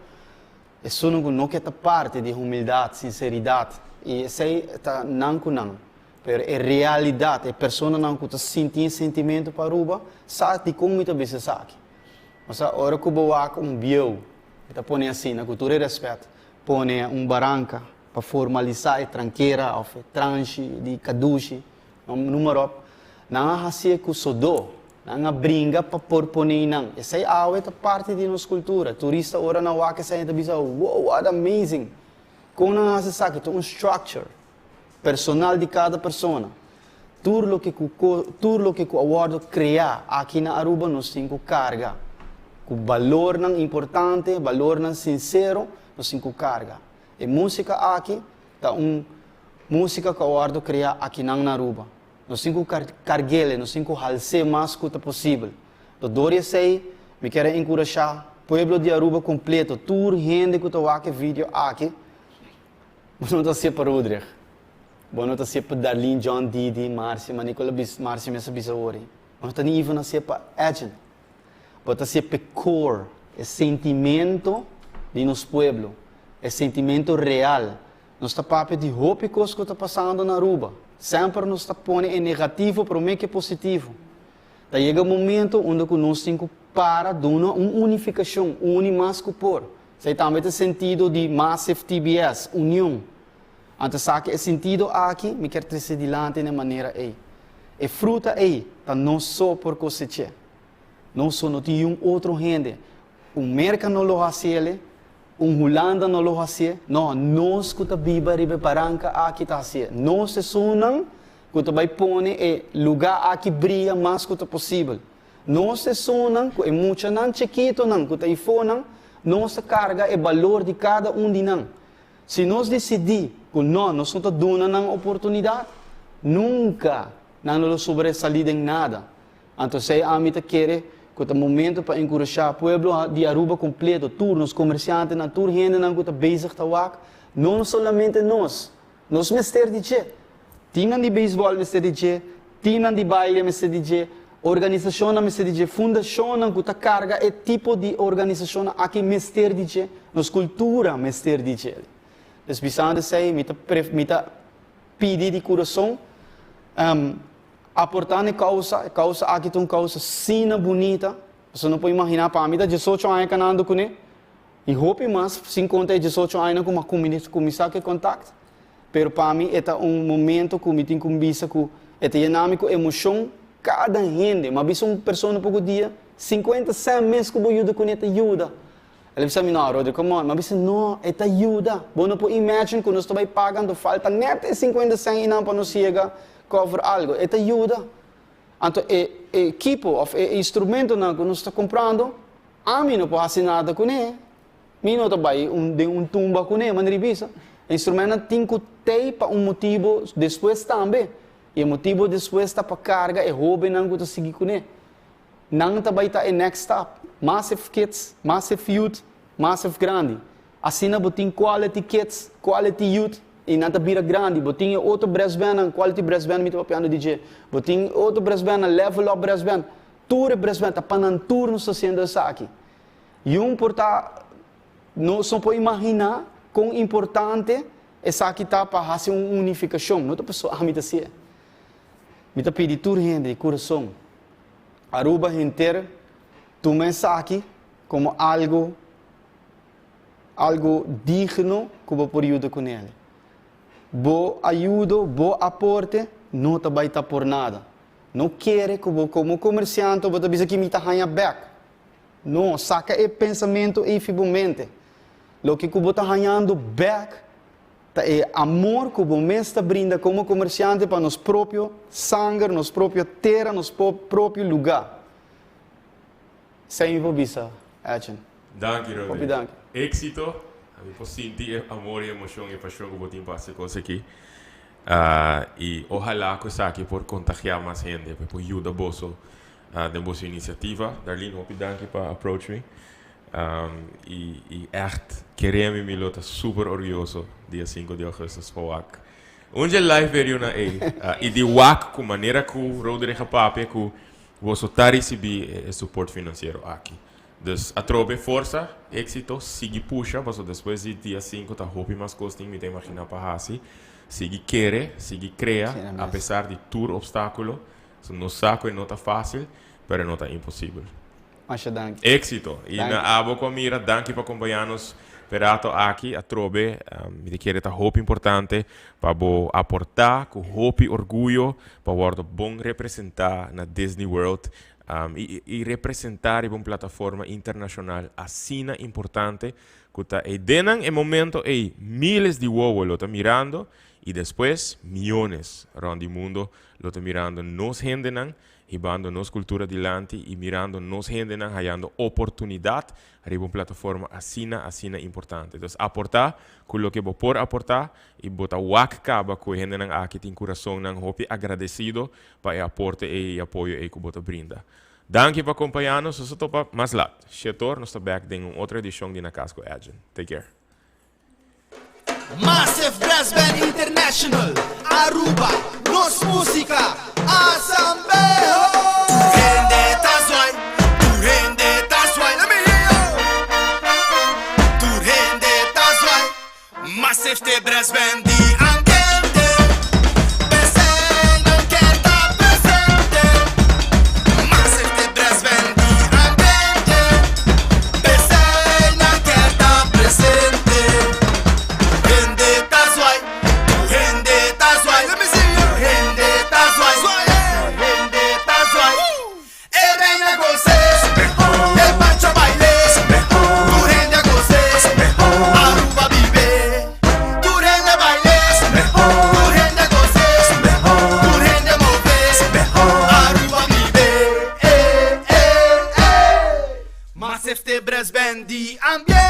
Esunnan cu no ke ta parti di humildad, sinceridad, y esey ta nan cu nan. Pero e realidad, e personanan cu ta sinti e sentimento pa Aruba, sa dicon mi ta bisa esaki. Osea, ora cu bo wak un bieu, mi ta pone asina, cu tur e respet, pone un baranca pa formalisa e trankera of e transhi di cadushi, noem maar op, nan a hacié cu sodó, nan a bringa pa por pone einan. Esey awe ta parti di nos cultura. Turista ora nan wak esey nan ta bisa, wow, what amazing! Con nan a haci esaki? Ta un structure personal di cada persona. Tur loke cu tur loke cu a wordo crea aki na Aruba nos tin cu carga cu balornan importante, balornan sincero nos tin cu carga. E musica aki ta un musica cu a wordo crea akinan na Aruba. Nos tin cu carguele, nos tin cu hals'é mas cu ta posibel. Dor di esey mi kier a encurasha pueblo di Aruba completo, tur hende cu ta wak e video aki, bo no ta hacié pa Rodrig. Bo no ta hacié pa Darlene, John, Didi, Marcia, ma Nicola bis, Marcia mes a bisa ori. Bo no ta ni even hacié pa Edjean. Bo ta hacié p'e core, e sentimento di nos pueblo, e sentimento real. Nos ta papia di hopi cos cu ta pasando na Aruba. Semper nos ta pone e negativo prome cu e positivo. Ta yega un momento unda cu nos tin cu para duna un unificacion, uni mas cu por. Esey tambe ta e sentido di Massive TBS, union. Anto esaki e sentido aki mi kier trece dilanti na e manera ey. E fruta ey ta nos so por coseche. Nos so, no tin yun otro hende. Un Merca no lo haciele, un Hulanda no lo hacie. No, nos cu ta biba riba e baranca aki ta hacie. Nos esunnan cu ta bay pone e luga aki bria mas cu ta posibel. Nos esunnan cu e muchanan chikitonan cu ta ifonan, nos ta carga e balor di cada un di nan. Si nos disidí ku no, nos no ta duna nan oportunidat, nunka nan lo lo sobresalí den nada. Anto esei ami ta kere ku ta momento pa enkurashá pueblo di Aruba kompleto, tur nos komersiantenan, tur hendenan ku ta bezig ta wak, no solamente nos, nos mester di dje. Timnan di beisbòl mester di dje, timnan di baile mester di dje, organisashonnan mester di dje, fundashonnan ku ta karga e tipo di organisashonnan aki mester di dje, nos kultura mester di dje. Dus bisando esei mi ta mi ta pidi di kurason aportá na e kousa, e kousa aki ta un kousa asina bunita, boso no por imaginá, pa mi ta diesocho aña kanando kuné i hopi mas sin konta e diesocho añanan ku mi a kuminsá ku e kontakt. Pero pa mi e ta un momento ku mi tin ku bisa ku e ta yena mi ku emoshon kada hende. Mi a bisa un persona poko dia, sinkuenta sèn mes ku bo yuda kuné ta yuda. El a bisa mi, no Rodri, come on. Mi a bisa, no, e ta yuda. Bo no por imagine ku nos ta bai paga anto falta nèt e sinkuenta sèn einan pa nos yega cover algu. E ta yuda. Anto e ekipo òf e instrumentonan ku nos ta kumprando, ami no por hasi nada kuné. Mi no ta bai un den un tumba kuné, manera di bisa. E instrumentnan tin ku tei pa un motibu despues tambe. I e motibu despues ta pa karga e hóbennan ku ta sigui kuné. Nan ta bai ta e next stap. Massive kids, massive youth, massive grandi. Asina bo tin quality kids, quality youth, i nan ta bira grandi. Bo tin e otro brass bandnan, quality brass band mi ta papiando di dje. Bo tin otro brass bandnan, level up brass band. Tur e brass band ta pa nan tur nos ta hasiendo esaki. Yun por ta, nos no por imaginá kon importante esaki ta pa hasi un unifikashon. No ta pasobra ami ta hasié. Mi ta pidi tur hende di kurason, Aruba henter, tuma esaki komo algu, algu digno ku bo por yuda kuné. Bo ayudo, bo aporte no ta bai ta por nada. No kere ku bo komo komersiante bo ta bisa ki mi ta haña bèk. No, saka e pensamentu ei fi bo mente. Loke ku bo ta hañando bèk ta e amor ku bo mes ta brinda komo komersiante pa nos propio sanger, nos propio tera, nos propio lugá. Esei mi por bisa, Edjean. Danki, Rodrigo. Hopi danki. Éxito. Mi por sinti e amor i emocion i pasion ku bo tin pa hasi kos aki. I ohalá ku esaki por kontagiá mas hende, pa e por yuda boso den boso inisiativa. Darlene, hopi danki pa approach mi. I i ègt kere mi mi lo ta super orguyoso dia sinku di augustus pa wak un dje live videonan ei. I di wak ku manera ku Roderick a papia ku boso ta risibí e support finansiero aki. Dus atrobe forsa, éxito, sigui pusha paso despues di dia sinku ta hopi mas kos tin mi ta imaginá pa hasi. Sigui kere, sigui krea apesar di tur obstákulo. So nos sa ku e no ta fásil, pero e no ta imposibel. Masha danki. Éxito! I na abo ku a mira, danki pa kompañá nos p'e rato aki. Atrobe, mi ta kere ta hopi importante pa bo aportá ku hopi orguyo pa wòrdu bon representá na Disney World I representá riba un plataforma internashonal asina importante ku ta ei den e momento ei miles di wowo lo ta mirando i despues miones rònt di mundo lo ta mirando nos hendenan hibando nos kultura dilanti i mirando nos hendenan hayando oportunidat riba un plataforma asina asina importante. Entonces aportá ku loke bo por aportá i bo ta wak kaba ku e hendenan aki tin kurasonnan hopi agradesido pa e aporte ei i apoyo ei ku bo ta brinda. Danki pa kompañá nos. Nos ta topa mas lat. Shetor, nos ta bèk den un otro edishon di Na Kas ku Edjean. Take care. Massive Brass Band International, Aruba, nos musica, Asambeho! Tur hende ta zwaai, tur hende ta zwaai, let me hear you! Tur hende ta zwaai. Massive te brass band di ambiente P'esei nan kier ta presente Massive te brass band di ambiente P'esei nan kier ta presente Tur hende ta zwaai Tur hende ta zwaai Let me see you Tur hende ta zwaai Tur hende ta zwaai E reina gos'é, e pancho bail'é, tur hende a gos'é, Aruba bib'é. Tur hende bail'é, tur hende a gos'é, tur hende a mov'é, Aruba bib'é. Eh, eh, eh. Mas efte brass band di ambiente.